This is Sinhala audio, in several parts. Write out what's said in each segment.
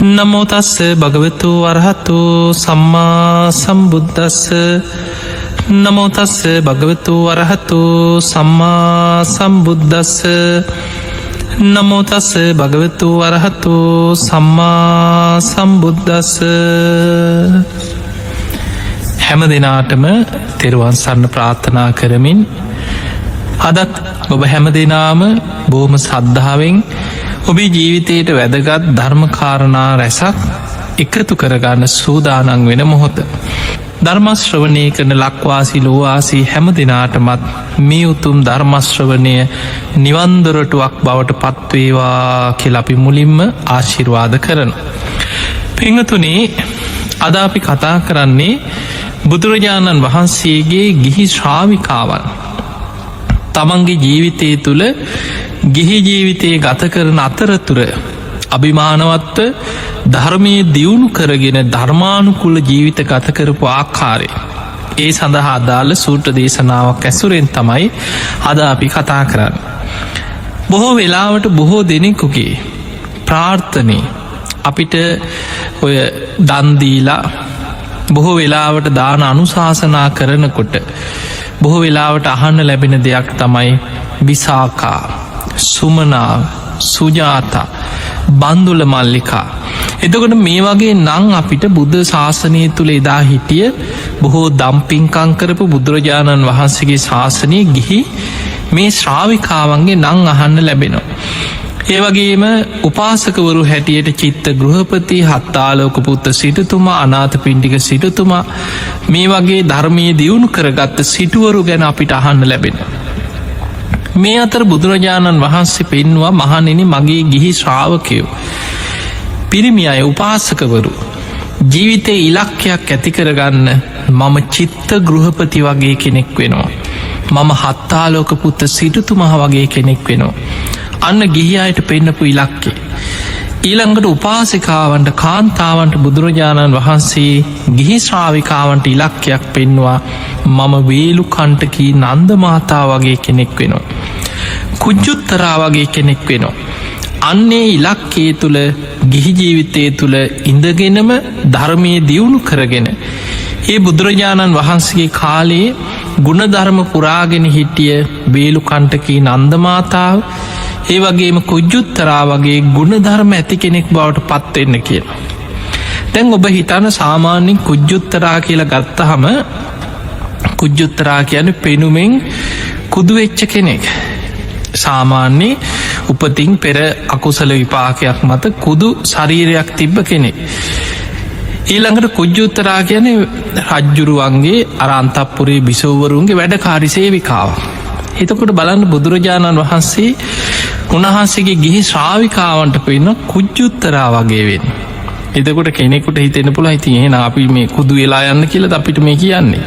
නමෝ තස්ස භගවතු වරහතු සම්මා සම්බුද්දස්ස. නමෝ තස්ස භගවතු වරහතු සම්මා සම්බුද්දස්ස. නමෝ තස්ස භගවතු වරහතු සම්මා සම්බුද්දස්ස. හැම දෙනාටම තෙරුවන් සරණ ප්‍රාර්ථනා කරමින් අදත් ඔබ හැම දෙනාම බොහොම සද්ධාවෙන් ඔබේ ජීවිතයට වැදගත් ධර්මකාරණා රැසක් එකතු කරගන්න සූදානම් වෙන මොහොත. ධර්ම ශ්‍රවණය කරන ලක්වාසී ලෝවාසී හැම දෙනාටමත් මේ උතුම් ධර්ම ශ්‍රවණය නිවන් දොරටුවක් බවට පත්වේවා කියලා අපි මුලින්ම ආශිර්වාද කරනවා. පින්වතුනි, අද අපි කතා කරන්නේ බුදුරජාණන් වහන්සේගේ ගිහි ශ්‍රාවිකාවන් තමන්ගේ ජීවිතය තුළ ගිහි ජීවිතය ගත කරන අතරතුර අභිමානවත්ව ධර්මයේ දියුණු කරගෙන ධර්මානුකූල ජීවිත ගත කරපු ආකාරය. ඒ සඳහා අදාළ සූත්‍ර දේශනාවක් ඇසුරෙන් තමයි අද අපි කතා කරන්නේ. බොහෝ වෙලාවට බොහෝ දෙනෙකුගේ ප්‍රාර්ථනේ අපිට ඔය දන් දීලා බොහෝ වෙලාවට දාන අනුශාසනා කරනකොට බොහෝ වෙලාවට අහන්න ලැබෙන දෙයක් තමයි විසාකා, සුමනා, සුජාතා, බන්දුල මල්ලිකා. එතකොට මේ වගේ නං අපිට බුද්ධ ශාසනය තුළ එදා හිටිය බොහෝ දම්පින්කම් කරපු බුදුරජාණන් වහන්සේගේ ශාසනය ගිහි මේ ශ්‍රාවිකාවන්ගේ නං අහන්න ලැබෙනවා. ඒ වගේම උපාසකවරු හැටියට චිත්ත ගෘහපති, හත්තාලෝක පුත්ත සිටුතුමා, අනාථපිණ්ඩික සිටුතුමා, මේ වගේ ධර්මයේ දියුණු කරගත්ත සිටුවරු ගැන අපිට අහන්න ලැබෙනවා. මේ අතර බුදුරජාණන් වහන්සේ පෙන්නවා, මහණෙනි, මගේ ගිහි ශ්‍රාවකයෝ පිරිමි අය උපාසකවරු ජීවිතේ ඉලක්කයක් ඇති කරගන්න මම චිත්ත ගෘහපති වගේ කෙනෙක් වෙනවා. මම හත්තාලෝක පුත්ත සිටුතුමා වගේ කෙනෙක් වෙනවා. අන්න ගිහි අයට පෙන්නපු ඉලක්කේ. ඊළඟට උපාසිකාවන්ට කාන්තාවන්ට බුදුරජාණන් වහන්සේ ගිහි ශ්‍රාවිකාවන්ට ඉලක්කයක් පෙන්නවා, මම වේලු කණ්ඨකී නන්ද මාතා වගේ කෙනෙක් වෙනවා. කුජ්ජුත්තරා වගේ කෙනෙක් වෙනවා. අන්නේ ඉලක්කයේ තුල ගිහි ජීවිතය තුළ ඉඳගෙනම ධර්මයේ දියුණු කරගෙන ඒ බුදුරජාණන් වහන්සේගේ කාලයේ ගුණධර්ම පුරාගෙන හිටිය වේලු කණ්ඨකී නන්ද මාතාව, ඒ වගේම කුජ්ජුත්තරා වගේ ගුණධර්ම ඇති කෙනෙක් බවට පත් වෙන්න කියලා. දැන් ඔබ හිතන සාමාන්‍යයෙන් කුජ්ජුත්තරා කියලා ගත්තහම කුජ්ජුත්තරා කියන්නේ පෙනුමෙන් කුදු වෙච්ච කෙනෙක්. සාමාන්‍ය උපතින් පෙර අකුසල විපාකයක් මත කුදු ශරීරයක් තිබ්බ කෙනෙක්. ඊළඟට කුජ්ජුත්තරා කියන්නේ රජ්ජුරුවන්ගේ අර අන්තපුරේ බිසෝවරුන්ගේ වැඩකාරී සේවිකාවක්. එතකොට බලන්න බුදුරජාණන් වහන්සේ උන්වහන්සේගේ ගිහි ශ්‍රාවිකාවන්ට පෙන්න කුජ්ජුත්තරා වගේ වෙන්න. එතකොට කෙනෙකුට හිතෙන්න පුළුවන් ඉතින් එහෙනම් අපි මේ කුදු වෙලා යන්න කියලාද අපිට මේ කියන්නේ?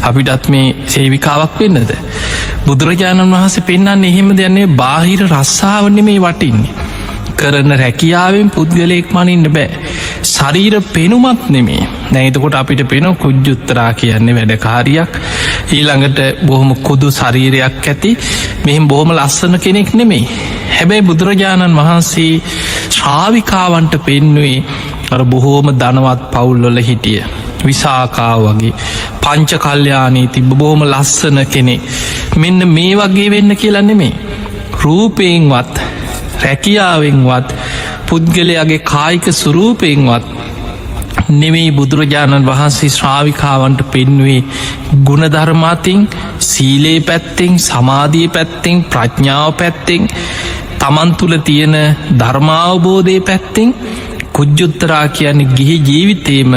අපිටත් මේ සේවිකාවක් වෙන්නද? බුදුරජාණන් වහන්සේ පෙන්වන්නේ එහෙම දෙයක් නෙවෙයි, බාහිර රස්සාව නෙමෙයි වටින්නේ. කරන රැකියාවෙන් පුද්ගලයෙක් මනින්න බෑ. ශරීර පෙනුමත් නෙමෙයි. දැන් එතකොට අපිට පේන කුජ්ජුත්තරා කියන්නේ වැඩකාරියක්. ඊළඟට බොහොම කුදු ශරීරයක් ඇති මෙහෙම බොහොම ලස්සන කෙනෙක් නෙමෙයි. හැබැයි බුදුරජාණන් වහන්සේ ශ්‍රාවිකාවන්ට පෙන්නුවේ අර බොහෝම ධනවත් පවුල්වල හිටිය විසාකාව වගේ පංච කල්යාණී තිබ්බ බොහොම ලස්සන කෙනෙක්. මෙන්න මේ වගේ වෙන්න කියලා නෙමෙයි. රූපයෙන්වත් රැකියාවෙන්වත් පුද්ගලයාගේ කායික ස්වරූපයෙන්වත් නෙමෙයි බුදුරජාණන් වහන්සේ ශ්‍රාවිකාවන්ට පෙන්නුවේ ගුණධර්ම අතින්, සීලේ පැත්තෙන්, සමාධිය පැත්තෙන්, ප්‍රඥාව පැත්තෙන්, තමන් තුළ තියෙන ධර්මාවබෝධය පැත්තෙන්. කුජ්ජුත්තරා කියන්නේ ගිහි ජීවිතේම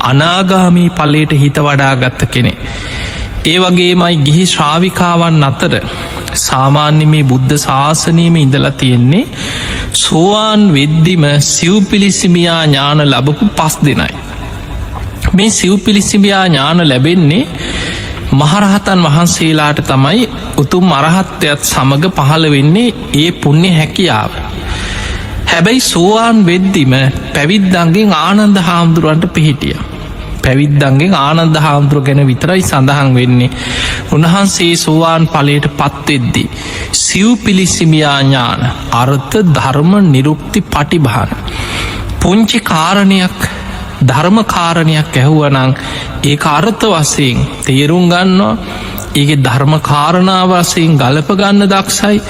අනාගාමී ඵලයට හිත වඩාගත්ත කෙනෙක්. ඒ වගේමයි ගිහි ශ්‍රාවිකාවන් අතර සාමාන්‍ය මේ බුද්ධ ශාසනයෙම ඉඳලා තියෙන්නේ සෝවාන් වෙද්දිම සිව්පිලිසිමියා ඥාන ලැබපු 5 දෙනයි. මේ සිව්පිලිසිමියා ඥාන ලැබෙන්නේ මහරහතන් වහන්සේලාට තමයි උතුම් අරහත්ත්වයත් සමග පහළ වෙන්නේ ඒ පුණ්‍ය හැකියාව. හැබැයි සෝවාන් වෙද්දිම පැවිද්දන්ගෙන් ආනන්ද හාමුදුරුවන්ට පිහිටියා. පැවිද්දන්ගෙන් ආනන්ද හාමුදුරුව ගැන විතරයි සඳහන් වෙන්නේ. උන්වහන්සේ සෝවාන් ඵලයට පත් වෙද්දී සිව්පිලිසිමියා ඥාන, අර්ථ ධර්ම නිරුක්ති පටිභාන පුංචි කාරණයක් ධර්ම කාරණයක් ඇහුවනම් ඒක අර්ථ වශයෙන් තේරුම් ගන්නවා. ඒකේ ධර්ම කාරණා වශයෙන් ගලප ගන්න දක්ෂයි.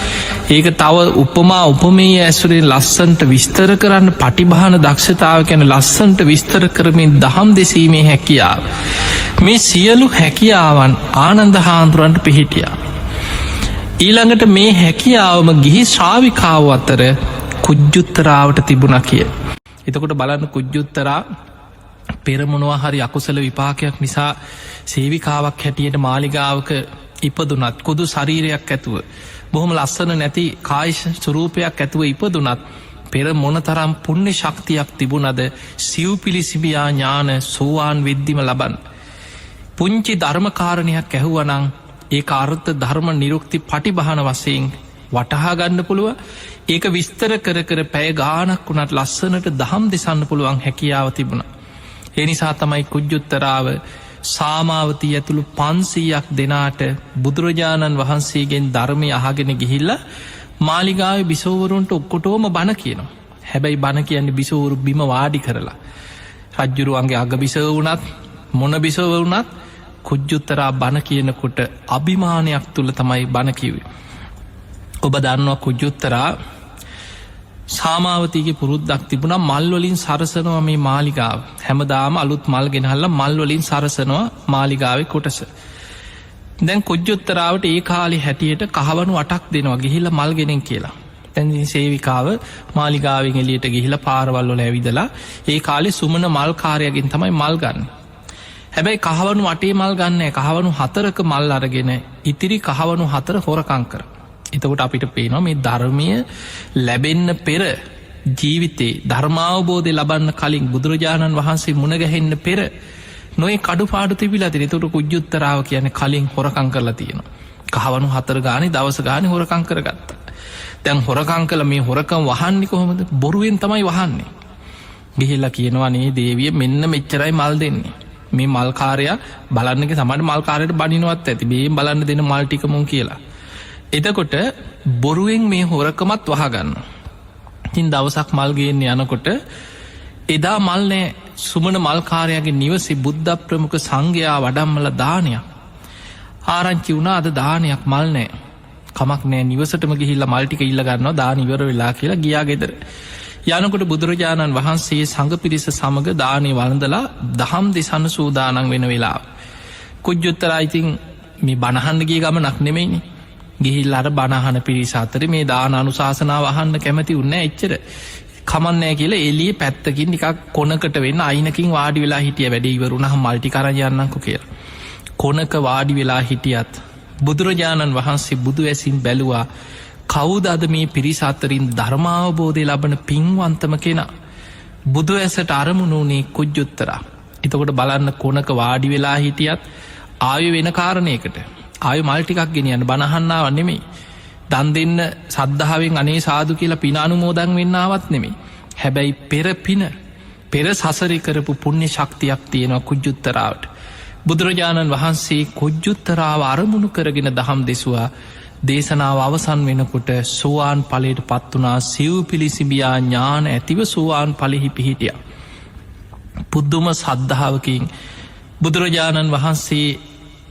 ඒක තව උපමා උපමේය ඇසුරෙන් ලස්සනට විස්තර කරන්න පටිභාන දක්ෂතාව කියන්නේ ලස්සනට විස්තර කරමින් දහම් දෙසීමේ හැකියාව. මේ සියලු හැකියාවන් ආනන්ද හාමුදුරන්ට පිහිටියා. ඊළඟට මේ හැකියාවම ගිහි ශ්‍රාවිකාව අතර කුජ්ජුත්තරාවට තිබුණා කිය. එතකොට බලන්න කුජ්ජුත්තරා පෙර මොනවා හරි අකුසල විපාකයක් නිසා සේවිකාවක් හැටියට මාලිගාවක ඉපදුනත්, කුදු ශරීරයක් ඇතුව, බොහොම ලස්සන නැති කාය ස්වරූපයක් ඇතුව ඉපදුනත්, පෙර මොනතරම් පුණ්‍ය ශක්තියක් තිබුණද සිව්පිලිසිබියා ඥාන සෝවාන් වෙද්දිම ලබන්න. පුංචි ධර්ම කාරණයක් ඇහුවනම් ඒක අර්ථ ධර්ම නිරුක්ති පටිභාන වශයෙන් වටහා ගන්න පුළුවන්. ඒක විස්තර කර කර පැය ගාණක් වුණත් ලස්සනට දහම් දෙසන්න පුළුවන් හැකියාව තිබුණා. ඒ නිසා තමයි කුජ්ජුත්තරාව සාමාවතී ඇතුළු 500ක් දෙනාට බුදුරජාණන් වහන්සේගෙන් ධර්මය අහගෙන ගිහිල්ලා මාලිගාවේ බිසෝවරුන්ට ඔක්කොටම බණ කියනවා. හැබැයි බණ කියන්නේ බිසෝවරු බිම වාඩි කරලා. රජ්ජුරුවන්ගේ අග බිසව වුණත් මොන බිසව වුණත් කුජ්ජුත්තරා බණ කියනකොට අභිමානයක් තුල තමයි බණ කිව්වේ. ඔබ දන්නවා කුජ්ජුත්තරා සාමාවතීගේ පුරුද්දක් තිබුණා මල් වලින් සරසනවා මේ මාලිගාව. හැමදාම අලුත් මල් ගෙනහල්ලා මල් වලින් සරසනවා මාලිගාවේ කොටස. දැන් කුජ්ජුත්තරාවට ඒ කාලේ හැටියට කහවණු 8ක් දෙනවා ගිහිල්ලා මල් ගෙනෙන් කියලා. දැන් ඉතින් සේවිකාව මාලිගාවෙන් එළියට ගිහිල්ලා පාරවල් වල ඇවිදලා ඒ කාලේ සුමන මල් කාර්යයෙන් තමයි මල් ගන්න. හැබැයි කහවණු 8 මල් ගන්න නෑ. කහවණු 4ක මල් අරගෙන ඉතිරි කහවණු 4 හොරකම් කරා. එතකොට අපිට පේනවා මේ ධර්මය ලැබෙන්න පෙර ජීවිතේ ධර්මාවබෝධය ලබන්න කලින් බුදුරජාණන් වහන්සේ මුණ ගැහෙන්න පෙර නොයේ කඩුපාඩු තිබිලා තියෙන. එතකොට කුජ්ජුත්තරාව කියන්නේ කලින් හොරකම් කරලා තියෙනවා. කහවණු 4 ගානේ දවස ගානේ හොරකම් කරගත්තා. දැන් හොරකම් කළා මේ හොරකම් වහන්නේ කොහොමද? බොරුවෙන් තමයි වහන්නේ. ගිහිල්ලා කියනවා නේ දේවිය මෙන්න මෙච්චරයි මල් දෙන්නේ. මේ මල් කාර්යය බලන්නකේ සමහර මල් කාර්යයට බනිනවත් ඇති. මේ බලන්න දෙන මල් ටික මුන් කියලා. එතකොට බොරුවෙන් මේ හොරකමත් වහගන්න. ඉතින් දවසක් මල් ගේන්න යනකොට එදා මල් නෑ. සුමන මල්කාරයාගේ නිවසේ බුද්ධ ප්‍රමුඛ සංඝයා වඩම්මලා දානයක්. ආරංචි වුණා අද දානයක් මල් නෑ. කමක් නෑ නිවසටම ගිහිල්ලා මල් ටික ඉල්ල ගන්නවා දාන ඉවර වෙලා කියලා ගියා ගෙදර. යනකොට බුදුරජාණන් වහන්සේ සංඝ පිරිස සමග දානේ වළඳලා දහම් දෙසන්න සූදානම් වෙන වෙලාව. කුජ්ජුත්තරා ඉතින් මේ බණහන්න ගිය ගමනක් නෙමෙයිනේ. ගිහිල්ලා අර බණ අහන පිරිස අතරේ මේ දාන අනුශාසනාව අහන්න කැමති වුණේ නෑ එච්චර. කමක් නෑ කියලා එළියේ පැත්තකින් නිකක් කොනකට වෙන්න අයිනකින් වාඩි වෙලා හිටිය. වැඩේ ඉවර වුණාම මල් ටික අරන් යන්නම්කෝ කියලා. කොනක වාඩි වෙලා හිටියත් බුදුරජාණන් වහන්සේ බුදු ඇසින් බැලුවා කවුද අද මේ පිරිස අතරින් ධර්මාවබෝධය ලබන පින්වන්තම කෙනා? බුදු ඇසට අරමුණු වුණේ කුජ්ජුත්තරා. එතකොට බලන්න කොනක වාඩි වෙලා හිටියත් ආයෙ වෙන කාරණයකට ආයෙ මල් ටිකක් ගෙනියන්න බණ අහන්න ආව නෙමෙයි. දන් දෙන්න සද්ධාවෙන් අනේ සාදු කියලා පින අනුමෝදන් වෙන්න ආවත් නෙමෙයි. හැබැයි පෙර පින පෙර සසරේ කරපු පුණ්‍ය ශක්තියක් තියෙනවා කුජ්ජුත්තරාවට. බුදුරජාණන් වහන්සේ කුජ්ජුත්තරාව අරමුණු කරගෙන දහම් දෙසුවා. දේශනාව අවසන් වෙනකොට සෝවාන් ඵලයට පත් වුණා. සිව් පිළිසිබියා ඥාන ඇතිව සෝවාන් ඵලෙහි පිහිටියා. පුදුම සද්ධාවකින් බුදුරජාණන් වහන්සේ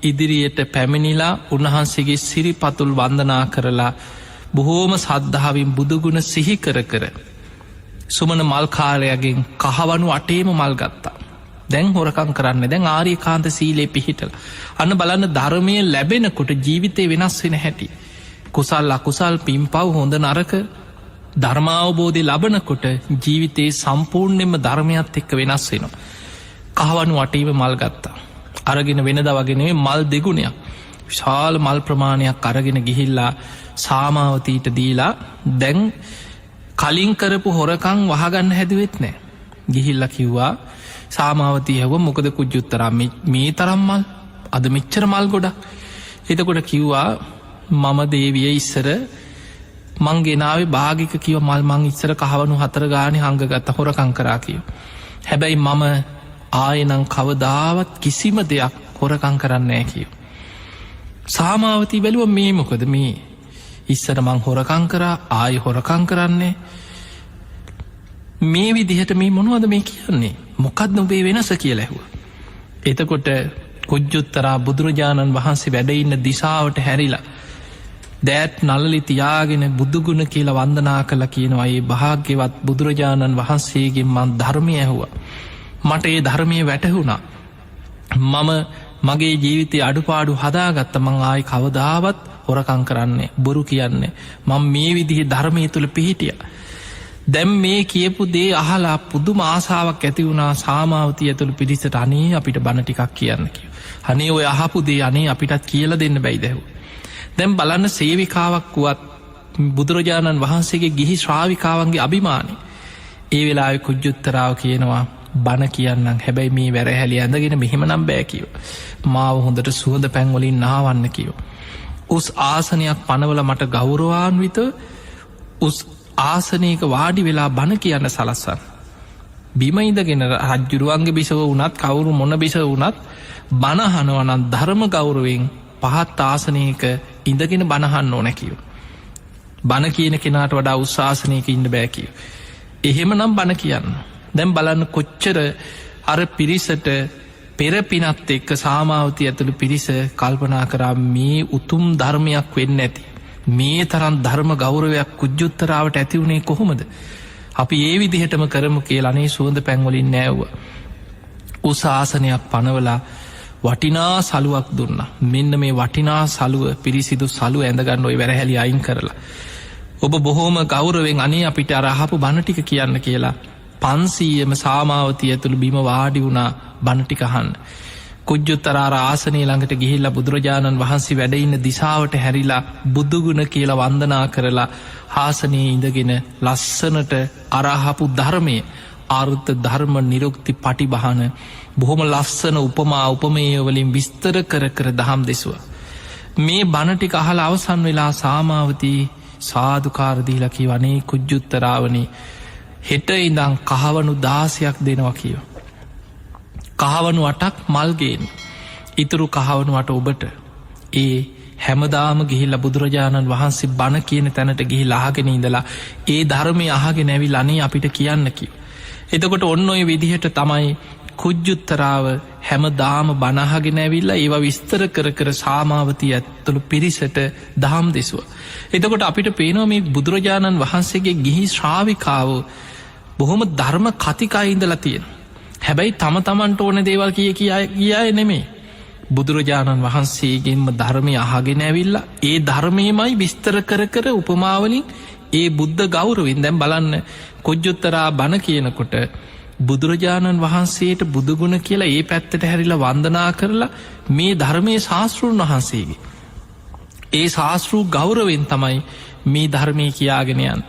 ඉදිරියට පැමිණිලා උන්වහන්සේගේ සිරිපතුල් වන්දනා කරලා බොහෝම සද්ධාවෙන් බුදුගුණ සිහි කර කර සුමන මල්කාරයාගෙන් කහවණු 8ේම මල් ගත්තා. දැන් හොරකම් කරන්නේ දැන් ආර්යකාන්ත සීලේ පිහිටලා. අන්න බලන්න ධර්මය ලැබෙනකොට ජීවිතේ වෙනස් වෙන හැටි. කුසල් අකුසල් පින්පව් හොඳ නරක ධර්මාවබෝධය ලබනකොට ජීවිතේ සම්පූර්ණයෙන්ම ධර්මයත් එක්ක වෙනස් වෙනවා. කහවණු 8ේම මල් ගත්තා. අරගෙන වෙනදා වගේ නෙමෙයි මල් දෙගුණයක් විශාල මල් ප්‍රමාණයක් අරගෙන ගිහිල්ලා සාමාවතීට දීලා දැන් කලින් කරපු හොරකම් වහගන්න හැදුවෙත් නෑ. ගිහිල්ලා කිව්වා සාමාවතී ඇහුවා මොකද කුජුත්තරා මේ තරම් මල් අද මෙච්චර මල් ගොඩක්. එතකොට කිව්වා මම දේවිය ඉස්සර මං ගෙනාවේ භාගික කිව්ව මල් මං ඉස්සර කහවණු 4 ගානේ හංගගත්ත හොරකම් කරා කිව්වා. හැබැයි මම ආයෙ නම් කවදාවත් කිසිම දෙයක් හොරකම් කරන්නේ නෑ කිව්වා. සාමාවතී බැලුවා මේ මොකද මේ ඉස්සර මං හොරකම් කරා ආයෙ හොරකම් කරන්නේ මේ විදිහට මේ මොනවද මේ කියන්නේ? මොකද්ද ඔබේ වෙනස කියලා ඇහුවා. එතකොට කුජ්ජුත්තරා බුදුරජාණන් වහන්සේ වැඩ ඉන්න දිශාවට හැරිලා දෑත් නළලි තියාගෙන බුදුගුණ කියලා වන්දනා කළා කියනවා. ඒ භාග්‍යවත් බුදුරජාණන් වහන්සේගෙන් මං ධර්මය ඇහුවා. මට ඒ ධර්මය වැටහුණා. මම මගේ ජීවිතේ අඩුපාඩු හදාගත්ත. මං ආයි කවදාවත් හොරකම් කරන්නේ, බොරු කියන්නේ. මං මේ විදිහේ ධර්මයේ තුල පිහිටියා. දැන් මේ කියපු දේ අහලා පුදුම ආසාවක් ඇති වුණා සාමාවතී ඇතුළු පිරිසට. අනේ අපිට බණ ටිකක් කියන්න කිව්වා. අනේ ඔය අහපු දේ අනේ අපිටත් කියලා දෙන්න බැයිද ඇහුවා. දැන් බලන්න සේවිකාවක් වුවත් බුදුරජාණන් වහන්සේගේ ගිහි ශ්‍රාවිකාවන්ගේ අභිමානය. ඒ වෙලාවේ කුජ්ජුත්තරාව කියනවා බණ කියන්නම්, හැබැයි මේ වැරහැලි ඇඳගෙන මෙහෙම නම් බෑ කිව්වා. මාව හොඳට සුවඳ පැන් වලින් නාවන්න කිව්වා. උස් ආසනයක් පනවල මට ගෞරවාන්විත උස් ආසනයක වාඩි වෙලා බණ කියන්න සලස්සන්න. බිම ඉඳගෙන රජ්ජුරුවන්ගේ බිසව වුණත් කවුරු මොන බිසව වුණත් බණ අහනවා නම් ධර්ම ගෞරවයෙන් පහත් ආසනයක ඉඳගෙන බණ අහන්න ඕන කිව්වා. බණ කියන කෙනාට වඩා උස් ආසනයක ඉන්න බෑ කිව්වා. එහෙමනම් බණ කියන්න. දැන් බලන්න කොච්චර අර පිරිසට පෙර පිනත් එක්ක සාමාවතී ඇතුළු පිරිස කල්පනා කරා මේ උතුම් ධර්මයක් වෙන්න ඇති. මේ තරම් ධර්ම ගෞරවයක් කුජ්ජුත්තරාවට ඇති වුණේ කොහොමද? අපි ඒ විදිහටම කරමු කියලා අනේ සුවඳ පැන් වලින් නෑව්වා. උස් ආසනයක් පනවලා වටිනා සලුවක් දුන්නා. මෙන්න මේ වටිනා සලුව, පිරිසිදු සලුව ඇඳගන්න ඔය වැරහැලි අයින් කරලා. ඔබ බොහෝම ගෞරවයෙන් අනේ අපිට අර අහපු බණ ටික කියන්න කියලා 500ම සාමාවතී ඇතුළු බිම වාඩි වුණා බණ ටික අහන්න. කුජ්ජුත්තර අර ආසනය ළඟට ගිහිල්ලා බුදුරජාණන් වහන්සේ වැඩ ඉන්න දිශාවට හැරිලා බුදුගුණ කියලා වන්දනා කරලා ආසනයේ ඉඳගෙන ලස්සනට අර අහපු ධර්මය අර්ථ ධර්ම නිරුක්ති පටිබහන බොහොම ලස්සන උපමා උපමේය වලින් විස්තර කර කර දහම් දෙසුවා. මේ බණ ටික අහලා අවසන් වෙලා සාමාවතී සාදුකාර දීලා කිව්වා, අනේ කුජ්ජුත්තරාවනේ හෙට ඉඳන් කහවණු 16ක් දෙනවා කිව්වා. කහවණු 8ක් මල් ගේන්න. ඉතුරු කහවණු 8 ඔබට. ඒ හැමදාම ගිහිල්ලා බුදුරජාණන් වහන්සේ බණ කියන තැනට ගිහිල්ලා අහගෙන ඉඳලා ඒ ධර්මය අහගෙන ඇවිල්ලා අනේ අපිට කියන්න කිව්වා. එතකොට ඔන්න ඔය විදිහට තමයි කුජ්ජුත්තරාව හැමදාම බණ අහගෙන ඇවිල්ලා ඒවා විස්තර කර කර සාමාවතී ඇතුළු පිරිසට දහම් දෙසුවා. එතකොට අපිට පේනවා මේ බුදුරජාණන් වහන්සේගේ ගිහි ශ්‍රාවිකාව බොහොම ධර්ම කතිකයි ඉඳලා තියෙනවා. හැබැයි තම තමන්ට ඕන දේවල් කිය කිය ගිය අය නෙමෙයි. බුදුරජාණන් වහන්සේගෙන්ම ධර්මය අහගෙන ඇවිල්ලා ඒ ධර්මයමයි විස්තර කර කර උපමාවලින් ඒ බුද්ධ ගෞරවයෙන් දැන් බලන්න කුජ්ජුත්තරා බණ කියනකොට බුදුරජාණන් වහන්සේට බුදුගුණ කියලා ඒ පැත්තට හැරිලා වන්දනා කරලා මේ ධර්මයේ ශාස්ත්‍රූන් වහන්සේගේ ඒ ශාස්ත්‍රූ ගෞරවයෙන් තමයි මේ ධර්මයේ කියාගෙන යන්නේ.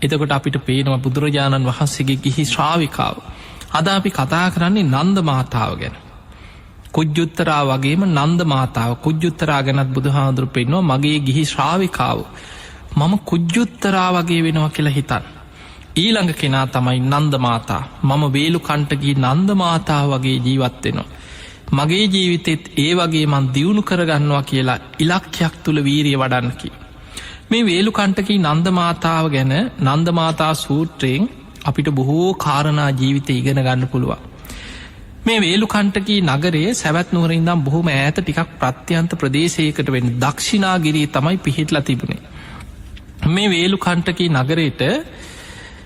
එතකොට අපිට පේනවා බුදුරජාණන් වහන්සේගේ ගිහි ශ්‍රාවිකාව. අද අපි කතා කරන්නේ නන්ද මාතාව ගැන. කුජ්ජුත්තරා වගේම නන්ද මාතාව. කුජ්ජුත්තරා ගැනත් බුදුහාමුදුරු පෙන්නවා මගේ ගිහි ශ්‍රාවිකාව මම කුජ්ජුත්තරා වගේ වෙනවා කියලා හිතන්න. ඊළඟ කෙනා තමයි නන්ද මාතා. මම වේලු කණ්ඨකී නන්ද මාතා වගේ ජීවත් වෙනවා. මගේ ජීවිතෙත් ඒ වගේ මං දියුණු කරගන්නවා කියලා ඉලක්කයක් තුල වීරිය වඩන්න කිව්වා. මේ වේලු කණ්ඨකී නන්ද මාතාව ගැන නන්ද මාතා සූත්‍රයෙන් අපිට බොහෝ කාරණා ජීවිතේ ඉගෙන ගන්න පුළුවන්. මේ වේලු කණ්ඨකී නගරයේ සවැත් නුවර ඉඳන් බොහොම ඈත ටිකක් ප්‍රත්‍යන්ත ප්‍රදේශයකට වෙන දක්ෂිනාගිරිය තමයි පිහිටලා තිබුණේ. මේ වේලු කණ්ඨකී නගරයට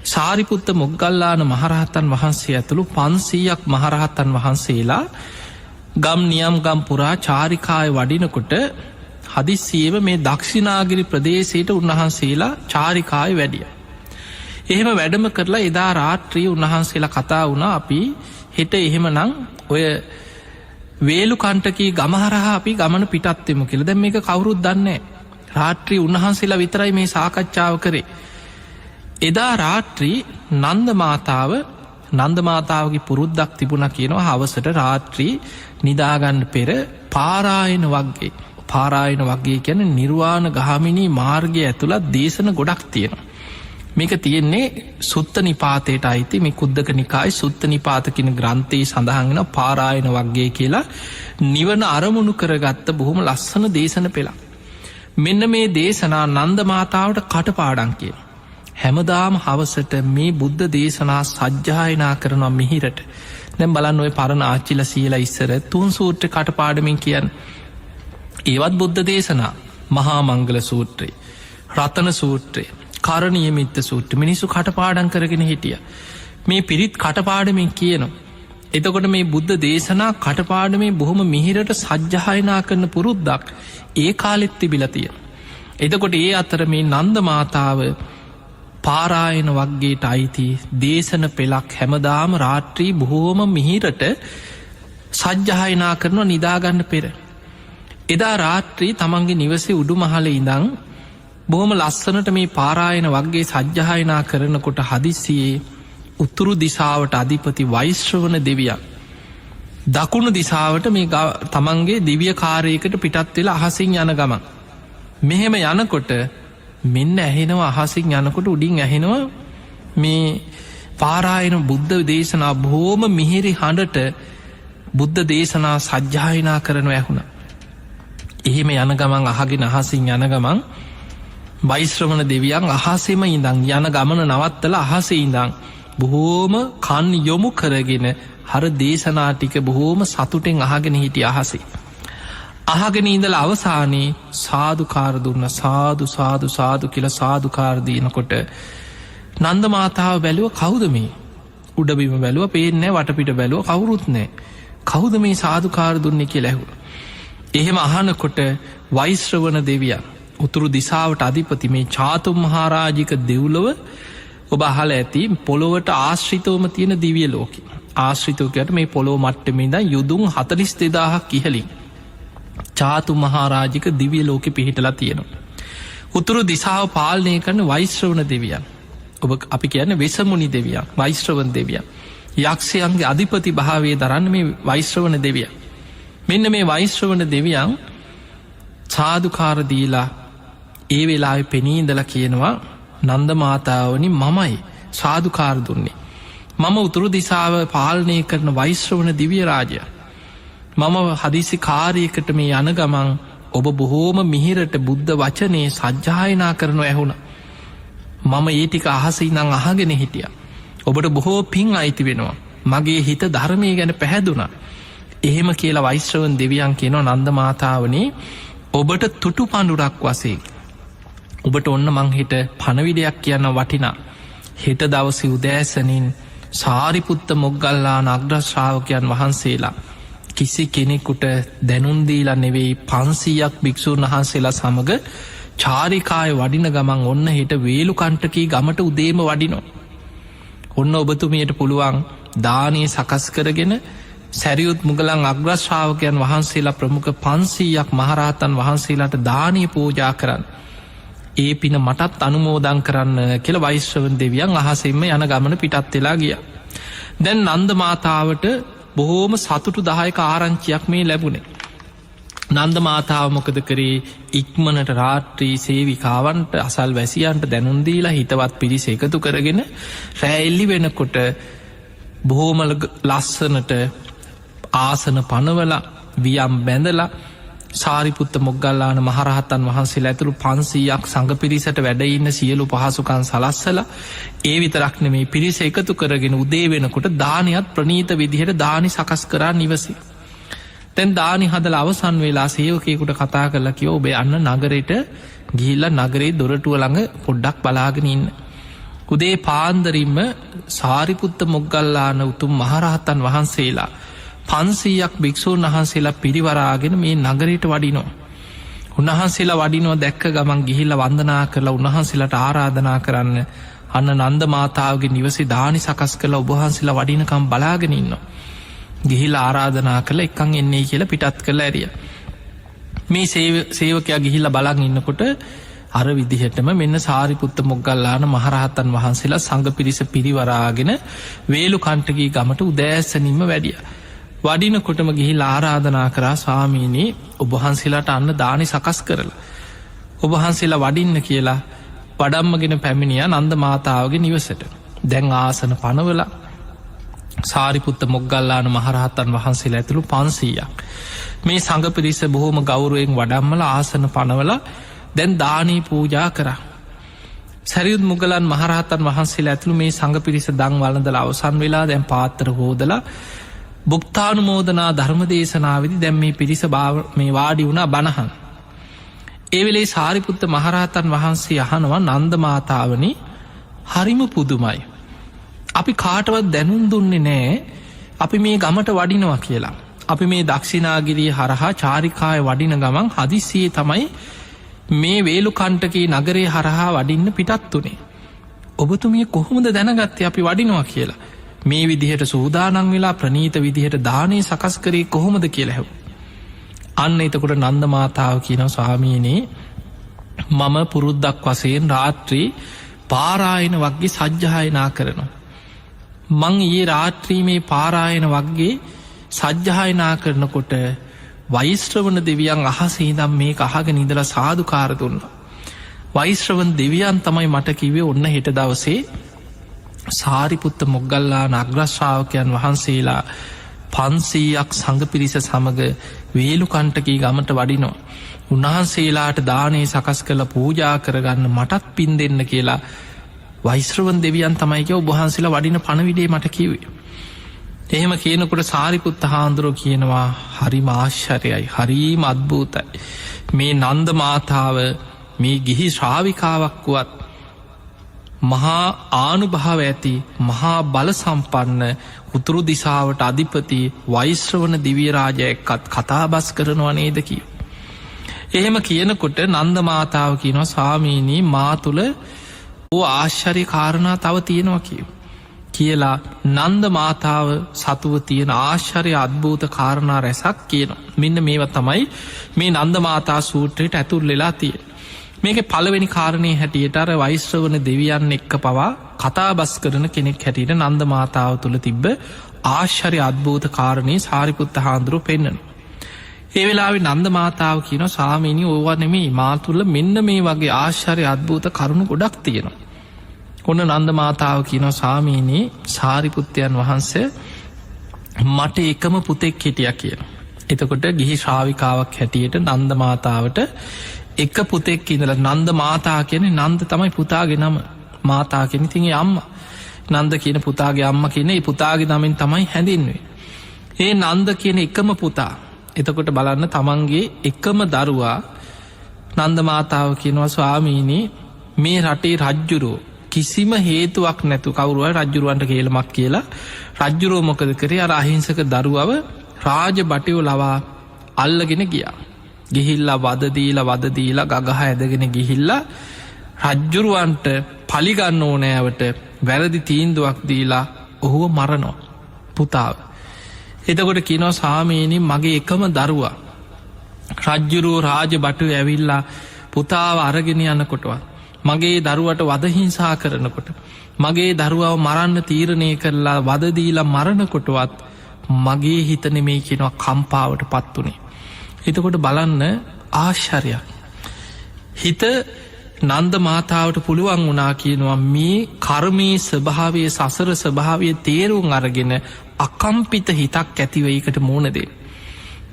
සාරිපුත්ත මොග්ගල්ලාන මහරහතන් වහන්සේ ඇතුළු 500ක් මහරහතන් වහන්සේලා ගම් නියම් ගම් පුරා චාරිකාය වඩිනකොට හදිස්සියේම මේ දක්ෂිනාගිරි ප්‍රදේශයට උන්වහන්සේලා චාරිකාය වැඩියා. එහෙම වැඩම කරලා එදා රාත්‍රියේ උන්වහන්සේලා කතා වුණා අපි හෙට එහෙමනම් ඔය වේලු කණ්ඨකී ගම හරහා අපි ගමන පිටත් වෙමු කියලා. දැන් මේක කවුරුත් දන්නේ නැහැ. රාත්‍රී උන්වහන්සේලා විතරයි මේ සාකච්ඡාව කරේ. එදා රාත්‍රී නන්ද මාතාව නන්ද මාතාවගේ පුරුද්දක් තිබුණා කියනවා හවසට රාත්‍රී නිදාගන්න පෙර පාරායන වග්ගේ. පාරායන වග්ගේ කියන්නේ නිර්වාණ ගාමිනී මාර්ගය ඇතුළත් දේශන ගොඩක් තියෙනවා. මේක තියෙන්නේ සුත්ත නිපාතයට අයිති මේ කුද්දක නිකායේ සුත්ත නිපාත කියන ග්‍රන්ථයේ සඳහන් වෙන පාරායන වග්ගය කියලා නිවන අරමුණු කරගත්ත බොහොම ලස්සන දේශන පෙළක්. මෙන්න මේ දේශනා නන්ද මාතාවට කටපාඩම් කියනවා. හැමදාම හවසට මේ බුද්ධ දේශනා සජ්ජායනා කරනවා මිහිරට. දැන් බලන්න ඔය පරණ ආච්චිලා සීලා ඉස්සර තුන් සූත්‍ර කටපාඩමින් කියන්නේ. ඒවත් බුද්ධ දේශනා. මහා මංගල සූත්‍රය, රතන සූත්‍රය, කරණීය මිත්ත සූත්‍රය මිනිස්සු කටපාඩම් කරගෙන හිටියා. මේ පිරිත් කටපාඩමින් කියනවා. එතකොට මේ බුද්ධ දේශනා කටපාඩමේ බොහොම මිහිරට සජ්ජායනා කරන පුරුද්දක් ඒ කාලෙත් තිබිලා තියෙනවා. එතකොට ඒ අතර මේ නන්ද මාතාව පාරායන වග්ගයට අයිති දේශන පෙළක් හැමදාම රාත්‍රී බොහෝම මිහිරට සජ්ජායනා කරනවා නිදාගන්න පෙර. එදා රාත්‍රී තමන්ගේ නිවසේ උඩුමහලේ ඉඳන් බොහොම ලස්සනට මේ පාරායන වග්ගේ සජ්ජායනා කරනකොට හදිස්සියේ උතුරු දිසාවට අධිපති වෛශ්‍රවණ දෙවියන් දකුණු දිසාවට මේ තමන්ගේ දිව්‍ය කාර්යයකට පිටත් වෙලා අහසින් යන ගමන් මෙහෙම යනකොට මෙන්න ඇහෙනවා, අහසින් යනකොට උඩින් ඇහෙනවා මේ පාරායන බුද්ධ දේශනා බොහෝම මිහිරි හඬට බුද්ධ දේශනා සජ්ජායනා කරනව ඇහුණා. එහෙම යන ගමන් අහගෙන අහසින් යන ගමන් වෛශ්‍රවණ දෙවියන් අහසෙම ඉඳන් යන ගමන නවත්තලා අහසේ ඉඳන් බොහෝම කන් යොමු කරගෙන හර දේශනා ටික බොහෝම සතුටෙන් අහගෙන හිටිය අහසේ. අහගෙන ඉඳලා අවසානයේ සාදුකාර දුන්න, සාදු සාදු සාදු කියලා සාදුකාර දිනකොට නන්ද මාතාව බැලුව කවුද මේ? උඩ බිම බැලුව පේන්නේ නැහැ, වටපිට බැලුව කවුරුත් නැහැ. කවුද මේ සාදුකාර දුන්නේ කියලා ඇහුවා. එහෙම අහනකොට වෛශ්‍රවණ දෙවියන් උතුරු දිසාවට අධිපති මේ චාතුම් මහරජික දෙව්ලොව ඔබ අහලා ඇති පොළොවට ආශ්‍රිතවම තියෙන දිව්‍ය ලෝකෙ. ආශ්‍රිතව කියට මේ පොළොව මට්ටමේ ඉඳන් යුදුන් 42,000ක් ඉහළින් චාතුම් මහරජික දිව්‍ය ලෝකෙ පිහිටලා තියෙනවා. උතුරු දිසාව පාලනය කරන වෛශ්‍රවණ දෙවියන්. ඔබ අපි කියන්නේ වෙසමුණි දෙවියන්, වෛශ්‍රවණ දෙවියන්. යක්ෂයන්ගේ අධිපති භාවය දරන්න මේ වෛශ්‍රවණ දෙවියන්. මෙන්න මේ වෛශ්‍රවණ දෙවියන් සාදුකාර දීලා ඒ වෙලාවේ පෙනී ඉඳලා කියනවා නන්ද මාතාවනි මමයි සාදුකාර දුන්නේ. මම උතුරු දිසාව පාලනය කරන වෛශ්‍රවණ දිව්‍ය රාජයා. මම හදිසි කාර්යයකට මේ යන ගමන් ඔබ බොහෝම මිහිරට බුද්ධ වචනේ සජ්ජායනා කරනව ඇහුණා. මම ඒ ටික අහස ඉඳන් අහගෙන හිටියා. ඔබට බොහෝ පින් අයිති වෙනවා. මගේ හිත ධර්මයේ ගැන පැහැදුනා. එහෙම කියලා වෛශ්‍රවණ දෙවියන් කියනවා නන්ද මාතාවනි ඔබට තුටු පඳුරක් වශයෙන් ඔබට ඔන්න මං හෙට පණවිඩයක් කියන්න වටිනා. හෙට දවසේ උදෑසනින් සාරිපුත්ත මොග්ගල්ලාන අග්‍ර ශ්‍රාවකයන් වහන්සේලා කිසි කෙනෙකුට දැනුම් දීලා නෙවෙයි 500ක් භික්ෂූන් වහන්සේලා සමග චාරිකාය වඩින ගමන් ඔන්න හෙට වේලුකණ්ඨකී ගමට උදේම වඩිනවා. ඔන්න ඔබතුමියට පුළුවන් දානීය සකස් කරගෙන සැරියුත් මුගලන් අග්‍ර ශ්‍රාවකයන් වහන්සේලා ප්‍රමුඛ 500ක් මහරහතන් වහන්සේලාට දානීය පූජා කරන්න. ඒ පින මටත් අනුමෝදන් කරන්න කියලා වෛශ්‍රවණ දෙවියන් අහසින්ම යන ගමන පිටත් වෙලා ගියා. දැන් නන්ද මාතාවට බොහෝම සතුටුදායක ආරංචියක් මේ ලැබුණේ. නන්ද මාතාව මොකද කරේ? ඉක්මනට රාත්‍රී සේවිකාවන්ට අසල්වැසියන්ට දැනුම් දීලා හිතවත් පිරිස එකතු කරගෙන රෑ එල්ලි වෙනකොට බොහෝම ලස්සනට ආසන පනවලා වියම් බැඳලා සාරිපුත්ත මොග්ගල්ලාන මහරහතන් වහන්සේලා ඇතුළු 500ක් සංඝ පිරිසට වැඩ ඉන්න සියලු පහසුකම් සලස්සලා ඒ විතරක් නෙමෙයි පිරිස එකතු කරගෙන උදේ වෙනකොට දානියත් ප්‍රණීත විදිහට දානි සකස් කරා නිවසේ. දැන් දානි හදලා අවසන් වෙලා සේවකයෙකුට කතා කරලා කිව්වා ඔබ යන්න නගරෙට ගිහිල්ලා නගරේ දොරටුව ළඟ පොඩ්ඩක් බලාගෙන ඉන්න. උදේ පාන්දරින්ම සාරිපුත්ත මොග්ගල්ලාන උතුම් මහරහතන් වහන්සේලා 500ක් භික්ෂූන් වහන්සේලා පිරිවරාගෙන මේ නගරයට වඩිනවා. උන්වහන්සේලා වඩිනවා දැක්ක ගමන් ගිහිල්ලා වන්දනා කරලා උන්වහන්සේලාට ආරාධනා කරන්න අන්න නන්ද මාතාවගේ නිවසේ දානි සකස් කරලා ඔබ වහන්සේලා වඩිනකම් බලාගෙන ඉන්නවා. ගිහිල්ලා ආරාධනා කරලා එක්කන් එන්නේ කියලා පිටත් කරලා ඇරියා. මේ සේවකයා ගිහිල්ලා බලන් ඉන්නකොට අර විදිහටම මෙන්න සාරිපුත්ත මොග්ගල්ලාන මහරහතන් වහන්සේලා සංඝ පිරිස පිරිවරාගෙන වේලුකණ්ඨකී ගමට උදෑසනින්ම වැඩියා. වඩිනකොටම ගිහිල්ලා ආරාධනා කරා ස්වාමීනි ඔබ වහන්සේලාට අන්න දානි සකස් කරලා ඔබ වහන්සේලා වඩින්න කියලා වඩම්මගෙන පැමිණියා නන්ද මාතාවගේ නිවසට. දැන් ආසන පනවලා සාරිපුත්ත මොග්ගල්ලාන මහරහතන් වහන්සේලා ඇතුළු 500ක් මේ සංඝ පිරිස බොහොම ගෞරවයෙන් වඩම්මලා ආසන පනවලා දැන් දානී පූජා කරා. සැරියුත් මුගලන් මහරහතන් වහන්සේලා ඇතුළු මේ සංඝ පිරිස දන් වළඳලා අවසන් වෙලා දැන් පාත්‍ර හොදලා භුක්තානුමෝදනා ධර්ම දේශනාවේදී දැන් මේ පිරිස මේ වාඩි වුණා බණහන්. ඒ වෙලේ සාරිපුත්ත මහරහතන් වහන්සේ අහනවා නන්ද මාතාවනි, හරිම පුදුමයි. අපි කාටවත් දැනුම් දුන්නේ නෑ අපි මේ ගමට වඩිනවා කියලා. අපි මේ දක්ෂිනාගිරිය හරහා චාරිකාය වඩින ගමන් හදිස්සියේ තමයි මේ වේලුකණ්ඨකේ නගරේ හරහා වඩින්න පිටත් වුණේ. ඔබතුමිය කොහොමද දැනගත්තේ අපි වඩිනවා කියලා? මේ විදිහට සූදානම් වෙලා ප්‍රනීත විදිහට දානේ සකස් කරේ කොහොමද කියලා ඇහුවා. අන්න එතකොට නන්ද මාතාව කියනවා, ස්වාමීනි, මම පුරුද්දක් වශයෙන් රාත්‍රී පාරායන වග්ගේ සජ්ජායනා කරනවා. මං ඊයේ රාත්‍රී මේ පාරායන වග්ගේ සජ්ජායනා කරනකොට වෛශ්‍රවණ දෙවියන් අහසේ ඉඳන් මේක අහගෙන ඉඳලා සාදුකාර දුන්නා. වෛශ්‍රවණ දෙවියන් තමයි මට කිව්වේ ඔන්න හෙට දවසේ සාරිපුත්ත මොග්ගල්ලාන අග්‍ර ශ්‍රාවකයන් වහන්සේලා 500ක් සංඝ පිරිස සමග වේලුකණ්ඨකී ගමට වඩිනවා. උන්වහන්සේලාට දානේ සකස් කරලා පූජා කරගන්න මටත් පින් දෙන්න කියලා වෛශ්‍රවණ දෙවියන් තමයි කිව්ව ඔබ වහන්සේලා වඩින පණවිඩේ මට කිව්වේ. එහෙම කියනකොට සාරිපුත්ත හාමුදුරුවෝ කියනවා හරිම ආශ්චර්යයි, හරිම අద్භූතයි. මේ නන්ද මාතාව මේ ගිහි ශ්‍රාවිකාවක් වුවත් මහා ආනුභාව ඇති මහා බල සම්පන්න උතුරු දිසාවට අධිපති වෛශ්‍රවණ දිව්‍ය රාජයා එක්කත් කතාබස් කරනවා නේද කියෝ. එහෙම කියනකොට නන්ද මාතාව කියනවා ස්වාමීනි, මා තුල ඕ ආශ්චර්ය කාරණා තව තියෙනවා කියෝ. කියලා නන්ද මාතාව සතුව තියෙන ආශ්චර්ය අద్භූත කාරණා රැසක් කියනවා. මෙන්න මේවා තමයි මේ නන්ද මාතා සූත්‍රයට ඇතුල් වෙලා තියෙන්නේ. මේකේ පළවෙනි කාරණේ හැටියට අර වෛශ්‍රවණ දෙවියන් එක්ක පවා කතාබස් කරන කෙනෙක් හැටියට නන්ද මාතාව තුළ තිබ්බ ආශ්චර්ය අద్භූත කාරණේ සාරිපුත්ත හාමුදුරුවෝ පෙන්නනවා. ඒ වෙලාවේ නන්ද මාතාව කියනවා ස්වාමීනි, ඕවා නෙමෙයි, මා තුළ මෙන්න මේ වගේ ආශ්චර්ය අద్භූත කරුණු ගොඩක් තියෙනවා. ඔන්න නන්ද මාතාව කියනවා ස්වාමීනි, සාරිපුත්තයන් වහන්සේ මට එකම පුතෙක් හිටියා කියනවා. එතකොට ගිහි ශ්‍රාවිකාවක් හැටියට නන්ද මාතාවට එක පුතෙක් ඉඳලා, නන්ද මාතා කියන්නේ නන්ද තමයි පුතාගේ නම, මාතා කියන්නේ ඉතින් ඒ අම්මා. නන්ද කියන පුතාගේ අම්මා කියන ඒ පුතාගේ නමින් තමයි හැඳින්වෙන්නේ. ඒ නන්ද කියන එකම පුතා. එතකොට බලන්න තමන්ගේ එකම දරුවා නන්ද මාතාව කියනවා ස්වාමීනි, මේ රටේ රජ්ජුරුවෝ කිසිම හේතුවක් නැතු කවුරු හරි රජ්ජුරුවන්ට කේලමක් කියලා රජ්ජුරුවෝ මොකද කරේ, අර අහිංසක දරුවව රාජ බටයෝ ලවා අල්ලගෙන ගියා. ගිහිල්ලා වද දීලා වද දීලා ගගහ ඇදගෙන ගිහිල්ලා රජ්ජුරුවන්ට පලිගන්න ඕනෑවට වැරදි තීන්දුවක් දීලා ඔහුව මරනවා පුතාව. එතකොට කියනවා ස්වාමීනි, මගේ එකම දරුවා රජ්ජුරුවෝ රාජ බටුව ඇවිල්ලා පුතාව අරගෙන යනකොටවත්, මගේ දරුවට වද හිංසා කරනකොට, මගේ දරුවව මරන්න තීරණය කරලා වද දීලා මරනකොටවත් මගේ හිත නෙමෙයි කියනවා කම්පාවට පත් වුණේ. එතකොට බලන්න ආශ්චර්යයක්. හිත නන්ද මාතාවට පුළුවන් වුණා කියනවා මේ කර්මයේ ස්වභාවය, සසර ස්වභාවය තේරුම් අරගෙන අකම්පිත හිතක් ඇතිව ඒකට මුහුණ දෙන්න.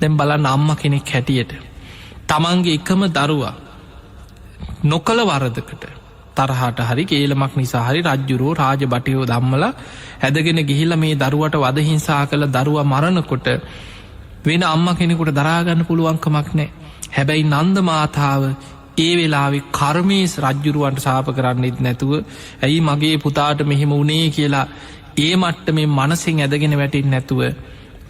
දැන් බලන්න අම්මා කෙනෙක් හැටියට තමන්ගේ එකම දරුවා නොකල වරදකට තරහට හරි කේලමක් නිසා හරි රජ්ජුරුවෝ රාජ බටයෝ ධම්මලා ඇදගෙන ගිහිල්ලා මේ දරුවට වද හිංසා කළ දරුවා මරනකොට වෙන අම්මා කෙනෙකුට දරා ගන්න පුළුවන්කමක් නැහැ. හැබැයි නන්ද මාතාව ඒ වෙලාවේ කර්මයේ රජ්ජුරුවන්ට ශාප කරන්නෙත් නැතුව, ඇයි මගේ පුතාට මෙහෙම වුණේ කියලා ඒ මට්ටමේ මනසෙන් ඇදගෙන වැටෙන්නේ නැතුව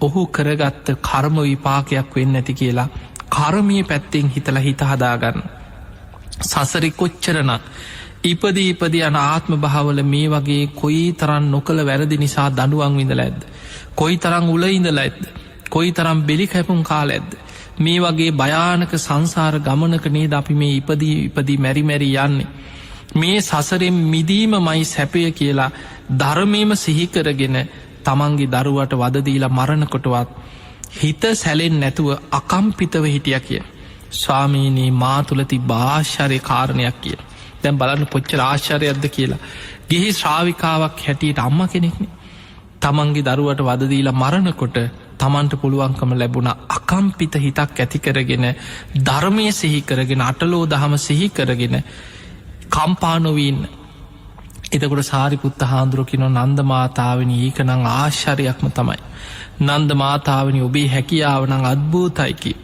ඔහු කරගත්ත කර්ම විපාකයක් වෙන්නේ නැති කියලා කර්මයේ පැත්තෙන් හිතලා හිත හදාගන්න. සසරේ කොච්චරනම් ඉපදී ඉපදී යන ආත්ම භාවවල මේ වගේ කොයි තරම් නොකල වැරදි නිසා දඬුවම් විඳලා ඇද්ද? කොයි තරම් උල ඉඳලා ඇද්ද? කොයි තරම් බෙලි කැපුම් කාලා ඇද්ද? මේ වගේ භයානක සංසාර ගමනක නේද අපි මේ ඉපදී ඉපදී මැරි මැරි යන්නේ. මේ සසරෙන් මිදීමමයි සැපය කියලා ධර්මයේම සිහි කරගෙන තමන්ගේ දරුවට වද දීලා මරණකොටවත් හිත සැලෙන්නේ නැතුව අකම්පිතව හිටියා කිය. ස්වාමීනි, මා තුල තිබ්බ ආශ්චර්ය කාරණයක් කිය. දැන් බලන්න කොච්චර ආශ්චර්යයක්ද කියලා. ගිහි ශ්‍රාවිකාවක් හැටියට අම්මා කෙනෙක්නේ. තමන්ගේ දරුවට වද දීලා මරණකොට තමන්ට පුළුවන්කම ලැබුණා අකම්පිත හිතක් ඇති කරගෙන ධර්මයේ සිහි කරගෙන අටලෝ දහම සිහි කරගෙන කම්පා නොවී ඉන්න. එතකොට සාරිපුත්ත හාමුදුරුවෝ කියනවා නන්ද මාතාවනි ඒක නම් ආශ්චර්යයක්ම තමයි. නන්ද මාතාවනි ඔබේ හැකියාව නම් අద్භූතයි කිය.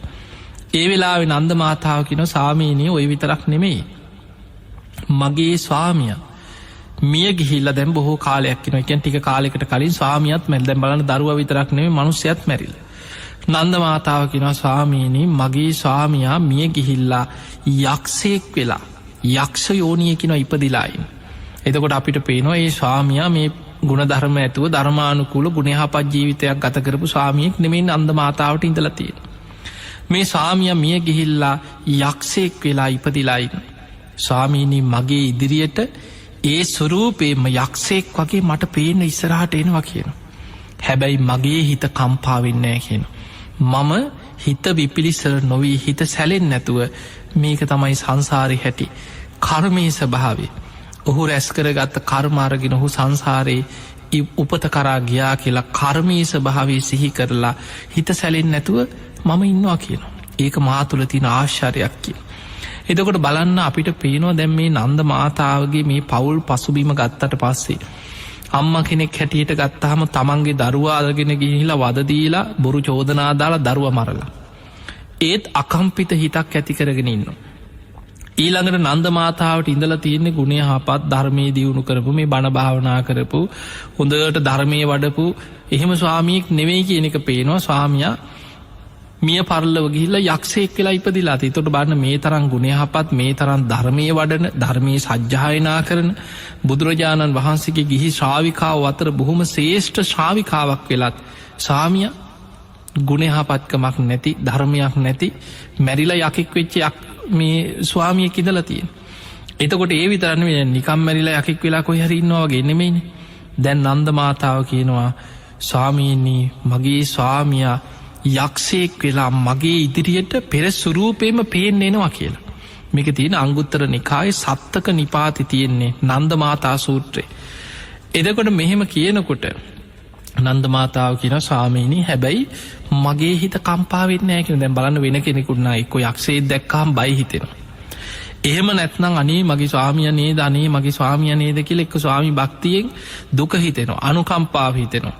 ඒ වෙලාවේ නන්ද මාතාව කියනවා ස්වාමීනි ඔය විතරක් නෙමෙයි. මගේ ස්වාමියා මිය ගිහිල්ලා දැන් බොහෝ කාලයක් වෙනවා. ඒ කියන්නේ ටික කාලයකට කලින් ස්වාමියාත් මැරිලා. දැන් බලන්න දරුවා විතරක් නෙමෙයි මිනිස්සයත් මැරිලා. නන්ද මාතාව කියනවා ස්වාමීනි මගේ ස්වාමියා මිය ගිහිල්ලා යක්ෂයෙක් වෙලා යක්ෂ යෝනිය කියනවා ඉපදිලා ඉන්නේ. එතකොට අපිට පේනවා මේ ස්වාමියා මේ ගුණධර්ම ඇතුව ධර්මානුකූල ගුණයහපත් ජීවිතයක් ගත කරපු ස්වාමියෙක් නෙමෙයි නන්ද මාතාවට ඉඳලා තියෙන්නේ. මේ ස්වාමියා මිය ගිහිල්ලා යක්ෂයෙක් වෙලා ඉපදිලා ඉන්නේ. ස්වාමීනි මගේ ඉදිරියට ඒ ස්වරූපේම යක්ෂයෙක් වගේ මට පේන්න ඉස්සරහට එනවා කියනවා. හැබැයි මගේ හිත කම්පා වෙන්නේ නැහැ කියනවා. මම හිත විපිලිසර නොවී හිත සැලෙන්නේ නැතුව මේක තමයි සංසාරේ හැටි. කර්මයේ ස්වභාවය. ඔහු රැස් කරගත්ත කර්ම අරගෙන ඔහු සංසාරේ උපත කරා ගියා කියලා කර්මයේ ස්වභාවය සිහි කරලා හිත සැලෙන්නේ නැතුව මම ඉන්නවා කියනවා. ඒක මා තුළ තියෙන ආශ්චර්යයක් කියලා. එතකොට බලන්න අපිට පේනවා දැන් මේ නන්ද මාතාවගේ මේ පවුල් පසුබිම ගත්තට පස්සේ අම්මා කෙනෙක් හැටියට ගත්තාම තමන්ගේ දරුවා අරගෙන ගිහිල්ලා වද දීලා බොරු චෝදනා දාලා දරුවා මරලා. ඒත් අකම්පිත හිතක් ඇති කරගෙන ඉන්නවා. ඊළඟට නන්ද මාතාවට ඉඳලා තියෙන්නේ ගුණ යහපත් ධර්මයේ දියුණු කරපු මේ බණ භාවනා කරපු හොඳට ධර්මයේ වඩපු එහෙම ස්වාමියෙක් නෙවෙයි කියන එක පේනවා. ස්වාමියා මිය පරලොව ගිහිල්ලා යක්ෂයෙක් වෙලා ඉපදිලා තියෙනවා. ඒතකොට බලන්න මේ තරම් ගුණ යහපත් මේ තරම් ධර්මයේ වඩන ධර්මයේ සජ්ජායනා කරන බුදුරජාණන් වහන්සේගේ ගිහි ශ්‍රාවිකාව අතර බොහොම ශ්‍රේෂ්ඨ ශ්‍රාවිකාවක් වෙලත් ස්වාමියා ගුණ යහපත්කමක් නැති ධර්මයක් නැති මැරිලා යකෙක් වෙච්ච මේ ස්වාමියෙක් ඉඳලා තියෙනවා. එතකොට ඒ විතර නෙමෙයි නිකම් මැරිලා යකෙක් වෙලා කොහේ හරි ඉන්නවා වගේ නෙමෙයිනේ. දැන් නන්ද මාතාව කියනවා ස්වාමීනි මගේ ස්වාමියා යක්ෂයෙක් වෙලා මගේ ඉදිරියට පෙර ස්වරූපේම පේන්න එනවා කියලා. මේක තියෙන අංගුත්තර නිකායේ සත්තක නිපාතේ තියෙන්නේ නන්ද මාතා සූත්‍රේ. එතකොට මෙහෙම කියනකොට නන්ද මාතාව කියනවා ස්වාමීනි හැබැයි මගේ හිත කම්පා වෙන්නේ නැහැ කියලා. දැන් බලන්න වෙන කෙනෙකුට නා එක්ක යක්ෂයෙක් දැක්කහම බය හිතෙනවා. එහෙම නැත්නම් අනේ මගේ ස්වාමියා නේද අනේ මගේ ස්වාමියා නේද කියලා එක්ක ස්වාමි භක්තියෙන් දුක හිතෙනවා, අනුකම්පාව හිතෙනවා.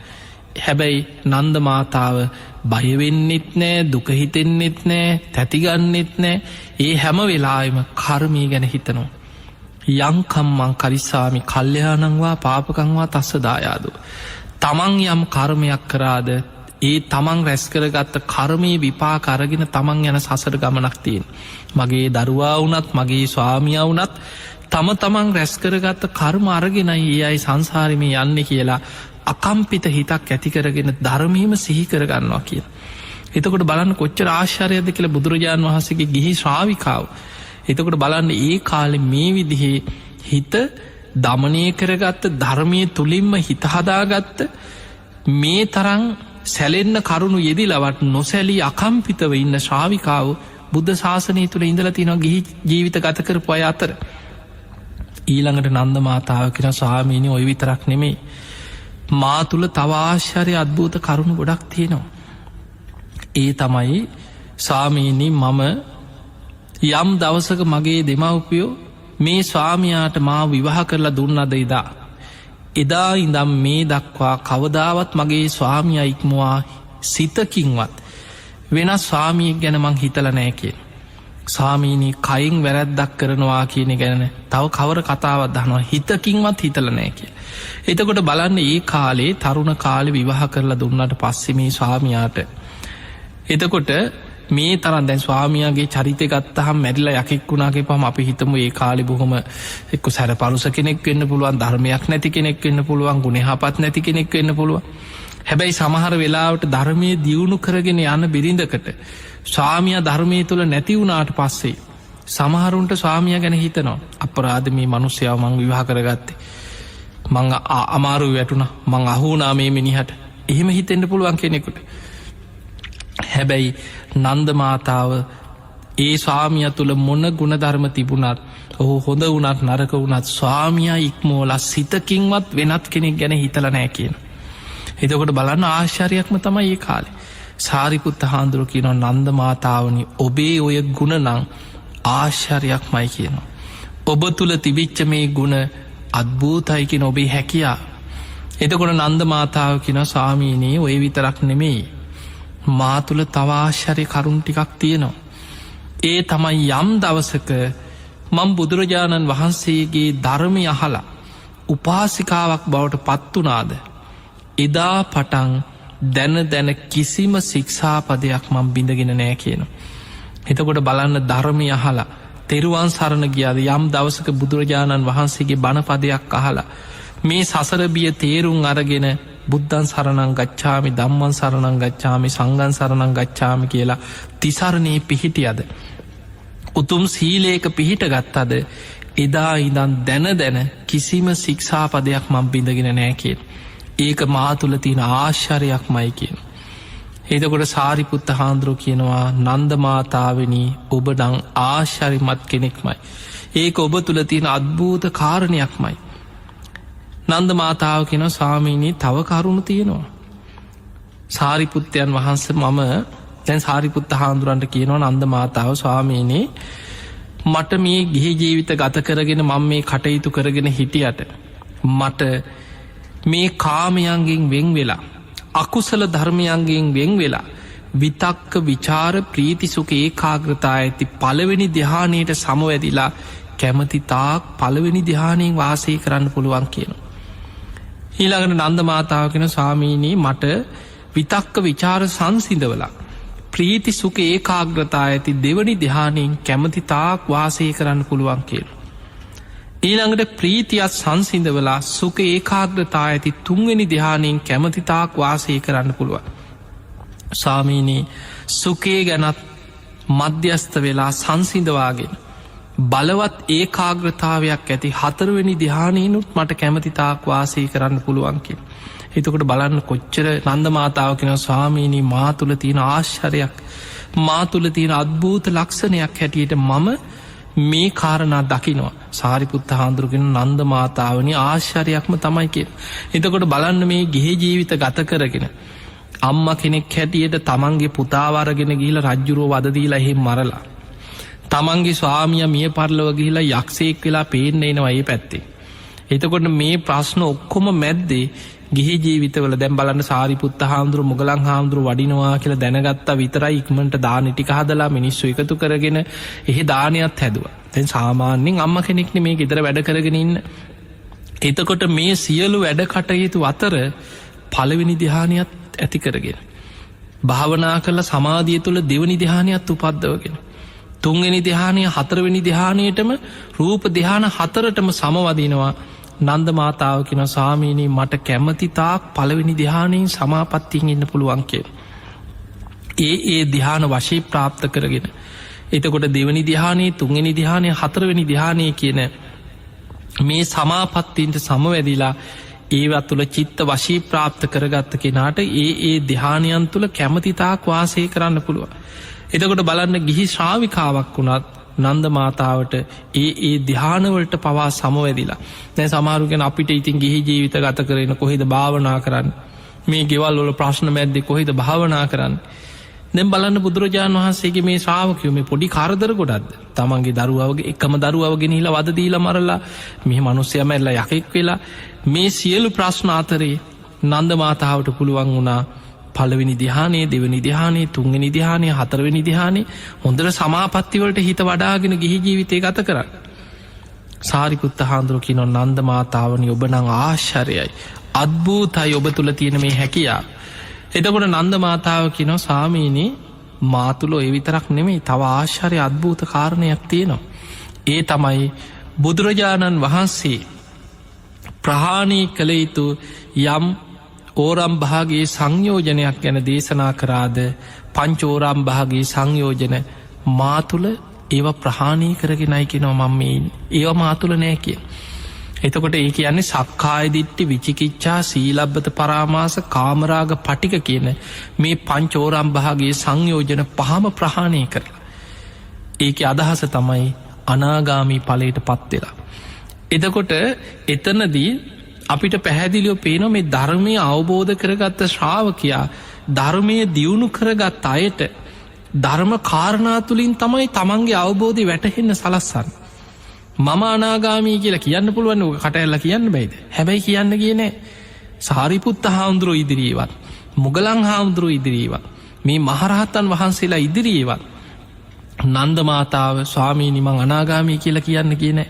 හැබැයි නන්ද මාතාව බය වෙන්නෙත් නෑ, දුක හිතෙන්නෙත් නෑ, තැති ගන්නෙත් නෑ. ඒ හැම වෙලාවෙම කර්මය ගැන හිතනවා. යං කම්මං කරිස්සාමි කල්යාණං වා පාපකං වා තස්ස දායාදෝ. තමන් යම් කර්මයක් කරාද ඒ තමන් රැස් කරගත්ත කර්මයේ විපාක අරගෙන තමන් යන සසර ගමනක් තියෙන. මගේ දරුවා වුණත් මගේ ස්වාමියා වුණත් තම තමන් රැස් කරගත්ත කර්ම අරගෙනයි ඒ අය සංසාරෙ මේ යන්නේ කියලා අකම්පිත හිතක් ඇති කරගෙන ධර්මයේම සිහි කරගන්නවා කියලා. එතකොට බලන්න කොච්චර ආශ්චර්යයක්ද කියලා බුදුරජාන් වහන්සේගේ ගිහි ශ්‍රාවිකාව. එතකොට බලන්න ඒ කාලේ මේ විදිහේ හිත දමනය කරගත්ත ධර්මයේ තුලින්ම හිත හදාගත්ත මේ තරම් සැලෙන්න කරුණු යෙදිලවත් නොසැලී අකම්පිතව ඉන්න ශ්‍රාවිකාව බුද්ධ ශාසනය තුළ ඉඳලා තියෙනවා ගිහි ජීවිත ගත කරපු අය අතර. ඊළඟට නන්ද මාතාව කියන ස්වාමීනි ඔය විතරක් නෙමෙයි මා තුළ තව ආශ්චර්ය අద్භූත කරුණු ගොඩක් තියෙනවා. ඒ තමයි ස්වාමීනි මම යම් දවසක මගේ දෙමව්පියෝ මේ ස්වාමියාට මා විවාහ කරලා දුන්නද එදා එදා ඉඳන් මේ දක්වා කවදාවත් මගේ ස්වාමියා ඉක්මවා සිතකින්වත් වෙනස් ස්වාමියෙක් ගැන මං හිතලා නෑ කියන. ස්වාමීනි කයින් වැරැද්දක් කරනවා කියන ගැන තව කවර කතාවක් අහනවා හිතකින්වත් හිතලා නෑ කියලා. එතකොට බලන්න ඒ කාලේ තරුණ කාලේ විවාහ කරලා දුන්නාට පස්සේ මේ ස්වාමියාට එතකොට මේ තරම් දැන් ස්වාමියාගේ චරිතය ගත්තාම මැරිලා යකෙක් වුණා කියපුවම අපි හිතමු ඒ කාලේ බොහොම එක්ක සැරපරුස කෙනෙක් වෙන්න පුළුවන්, ධර්මයක් නැති කෙනෙක් වෙන්න පුළුවන්, ගුණ යහපත් නැති කෙනෙක් වෙන්න පුළුවන්. හැබැයි සමහර වෙලාවට ධර්මයේ දියුණු කරගෙන යන බිරිඳකට ස්වාමියා ධර්මයේ තුල නැති වුණාට පස්සේ සමහරුන්ට ස්වාමියා ගැන හිතනවා අපරාධ මේ මිනිස්සයාව මං විවාහ කරගත්තේ, මං අමාරුවේ වැටුණා, මං අහු වුණා මේ මිනිහට, එහෙම හිතෙන්න පුළුවන් කෙනෙකුට. හැබැයි නන්ද මාතාව ඒ ස්වාමියා තුළ මොන ගුණධර්ම තිබුණත්, ඔහු හොඳ වුණත් නරක වුණත් ස්වාමියා ඉක්මවලා සිතකින්වත් වෙනත් කෙනෙක් ගැන හිතලා නෑ කියන. එතකොට බලන්න ආශ්චර්යයක්ම තමයි ඒ කාලේ. සාරිපුත්ත හාමුදුරුවෝ කියනවා නන්ද මාතාවනි ඔබේ ඔය ගුණ නම් ආශ්චර්යයක්මයි කියනවා. ඔබ තුල තිබිච්ච මේ ගුණ අద్භූතයි කියන ඔබේ හැකියාව. එතකොට නන්ද මාතාව කියනවා ස්වාමීනි ඔය විතරක් නෙමෙයි, මා තුල තව ආශ්චර්ය කරුණු ටිකක් තියෙනවා. ඒ තමයි යම් දවසක මම බුදුරජාණන් වහන්සේගේ ධර්මය අහලා උපාසිකාවක් බවට පත් වුණාද, එදා පටන් දැන දැන කිසිම ශික්ෂාපදයක් මම බිඳගෙන නෑ කියනවා. එතකොට බලන්න ධර්මය අහලා තෙරුවන් සරණ ගියාද, යම් දවසක බුදුරජාණන් වහන්සේගේ බණපදයක් අහලා මේ සසර බිය තේරුම් අරගෙන බුද්ධං සරණං ගච්ඡාමි, ධම්මං සරණං ගච්ඡාමි, සංඝං සරණං ගච්ඡාමි කියලා තිසරණේ පිහිටියද, උතුම් සීලයක පිහිට ගත්තද, එදා ඉඳන් දැන දැන කිසිම ශික්ෂාපදයක් මම බිඳගෙන නෑ කියන. ඒක මා තුළ තියෙන ආශ්චර්යයක්මයි කියන. එතකොට සාරිපුත්ත හාමුදුරුවෝ කියනවා නන්ද මාතාවෙනි ඔබ නම් ආශ්චර්යමත් කෙනෙක්මයි. ඒක ඔබ තුළ තියෙන අద్භූත කාරණයක්මයි. නන්ද මාතාව කියනවා ස්වාමීනි තව කරුණු තියෙනවා. සාරිපුත්තයන් වහන්සේ මම දැන් සාරිපුත්ත හාමුදුරන්ට කියනවා නන්ද මාතාව ස්වාමීනි මට මේ ගිහි ජීවිත ගත කරගෙන මම මේ කටයුතු කරගෙන හිටියට මට මේ කාමයන්ගෙන් වෙන් වෙලා අකුසල ධර්මයන්ගෙන් වෙන් වෙලා විතක්ක විචාර ප්‍රීති සුඛ ඒකාග්‍රතාව ඇති පළවෙනි ධ්‍යානයට සමවැදිලා කැමති තාක් පළවෙනි ධ්‍යානයෙන් වාසය කරන්න පුළුවන් කියනවා. ඊළඟට නන්ද මාතාව කියන ස්වාමීනි මට විතක්ක විචාර සංසිඳවලා ප්‍රීති සුඛ ඒකාග්‍රතාව ඇති දෙවනි ධ්‍යානයෙන් කැමති තාක් වාසය කරන්න පුළුවන් කියනවා. ඊළඟට ප්‍රීතියත් සංසිඳවලා සුඛ ඒකාග්‍රතාව ඇති තුන්වෙනි ධ්‍යානයෙන් කැමති තාක් වාසය කරන්න පුළුවන්. ස්වාමීනි සුඛය ගැනත් මධ්‍යස්ත වෙලා සංසිඳවාගෙන බලවත් ඒකාග්‍රතාවයක් ඇති හතරවෙනි ධ්‍යානයෙනුත් මට කැමති තාක් වාසය කරන්න පුළුවන් කියලා. එතකොට බලන්න කොච්චර නන්ද මාතාව කියනවා ස්වාමීනි මා තුළ තියෙන ආශ්චර්යයක්, මා තුළ තියෙන අద్භූත ලක්ෂණයක් හැටියට මම මේ කාරණා දකිනවා. සාරිපුත්ත හාමුදුරුවෝ කියන නන්ද මාතාවනි ආශ්චර්යයක්ම තමයි කියලා. එතකොට බලන්න මේ ගිහි ජීවිත ගත කරගෙන අම්මා කෙනෙක් හැටියට තමන්ගේ පුතාව අරගෙන ගිහිලා රජ්ජුරුව වද දීලා එහෙම මරලා, තමන්ගේ ස්වාමියා මිය පරලොව ගිහිලා යක්ෂයෙක් වෙලා පේන්න එනවා ඒ පැත්තේ. එතකොට මේ ප්‍රශ්න ඔක්කොම මැද්දේ ගිහි ජීවිතවල දැන් බලන්න සාරිපුත්ත හාමුදුරුවෝ මුගලන් හාමුදුරුවෝ වඩිනවා කියලා දැනගත්තා විතරයි ඉක්මනට දාන ටික හදලා මිනිස්සු එකතු කරගෙන එහෙ දානයත් හැදුවා. දැන් සාමාන්‍යයෙන් අම්මා කෙනෙක් නේ මේ ගෙදර වැඩ කරගෙන ඉන්න. එතකොට මේ සියලු වැඩ කටයුතු අතර පළවෙනි ධ්‍යානියත් ඇති කරගෙන භාවනා කරලා සමාධිය තුළ දෙවෙනි ධ්‍යානියත් උපද්දවගෙන තුන්වෙනි ධ්‍යානිය හතරවෙනි ධ්‍යානියටම රූප ධ්‍යාන හතරටම සමවදිනවා. නන්ද මාතාව කියනවා ස්වාමීනි මට කැමති තාක් පළවෙනි ධ්‍යානයෙන් සමාපත්තියෙන් ඉන්න පුළුවන් කියලා. ඒ ඒ ධ්‍යාන වශයෙන් ප්‍රාප්ත කරගෙන එතකොට දෙවෙනි ධ්‍යානයේ තුන්වෙනි ධ්‍යානයේ හතරවෙනි ධ්‍යානයේ කියන මේ සමාපත්තීන්ට සමවැදිලා ඒවා තුළ චිත්ත වශී ප්‍රාප්ත කරගත්ත කෙනාට ඒ ඒ ධ්‍යානයන් තුළ කැමති තාක් වාසය කරන්න පුළුවන්. එතකොට බලන්න ගිහි ශ්‍රාවිකාවක් වුණත් නන්ද මාතාවට ඒ ඒ ධ්‍යානවලට පවා සමවැදිලා. දැන් සමහරු කියන අපිට ඉතින් ගිහි ජීවිත ගත කරගෙන කොහෙද භාවනා කරන්නේ? මේ ගෙවල් වල ප්‍රශ්න මැද්දේ කොහෙද භාවනා කරන්නේ? දැන් බලන්න බුදුරජාණන් වහන්සේගේ මේ ශ්‍රාවකයෝ මේ පොඩි කරදර ගොඩක්ද? තමන්ගේ දරුවවගේ එකම දරුවව ගෙනහිලා වද දීලා මරලා මේ මිනිස්සයා මැරලා යකෙක් වෙලා මේ සියලු ප්‍රශ්න අතරේ නන්ද මාතාවට පුළුවන් වුණා පළවෙනි ධ්‍යානයේ දෙවෙනි ධ්‍යානයේ තුන්වෙනි ධ්‍යානයේ හතරවෙනි ධ්‍යානයේ හොඳට සමාපatti වලට හිත වඩාගෙන ගිහි ජීවිතය ගත කරන්න. සාරිපුත්ත හාමුදුරුවෝ කියනවා නන්ද මාතාවනි ඔබ නම් ආශ්චර්යයි, අద్භූතයි ඔබ තුල තියෙන මේ හැකියාව. එතකොට නන්ද මාතාව කියනවා ස්වාමීනි මා තුල ඒ විතරක් නෙමෙයි තව ආශ්චර්ය අద్භූත කාරණයක් තියෙනවා. ඒ තමයි බුදුරජාණන් වහන්සේ ප්‍රහාණය කළ යුතු යම් ඕරම් භාගයේ සංයෝජනයක් ගැන දේශනා කරාද පංචෝරම් භාගයේ සංයෝජන මා තුල ඒවා ප්‍රහාණය කරගෙනයි කියනවා මම මේ ඉන්නේ. ඒවා මා තුල නෑ කියන. එතකොට ඒ කියන්නේ සක්කාය දිට්ඨි විචිකිච්ඡා සීලබ්බත පරාමාස කාමරාග පටික කියන මේ පංචෝරම් භාගයේ සංයෝජන පහම ප්‍රහාණය කරලා. ඒකේ අදහස තමයි අනාගාමී ඵලයට පත් වෙලා. එතකොට එතනදී අපිට පැහැදිලිව පේනවා මේ ධර්මය අවබෝධ කරගත්ත ශ්‍රාවකයා ධර්මය දියුණු කරගත් අයට ධර්ම කාරණා තුලින් තමයි තමන්ගේ අවබෝධය වැටහෙන්න සලස්සන්නේ. මම අනාගාමී කියලා කියන්න පුළුවන්, ඔක කට ඇරලා කියන්න බෑද? හැබැයි කියන්න ගියේ නෑ. සාරිපුත්ත හාමුදුරුවෝ ඉදිරියේවත්, මුගලන් හාමුදුරුවෝ ඉදිරියේවත්, මේ මහරහතන් වහන්සේලා ඉදිරියේවත් නන්ද මාතාව ස්වාමීනි මං අනාගාමී කියලා කියන්න ගියේ නෑ.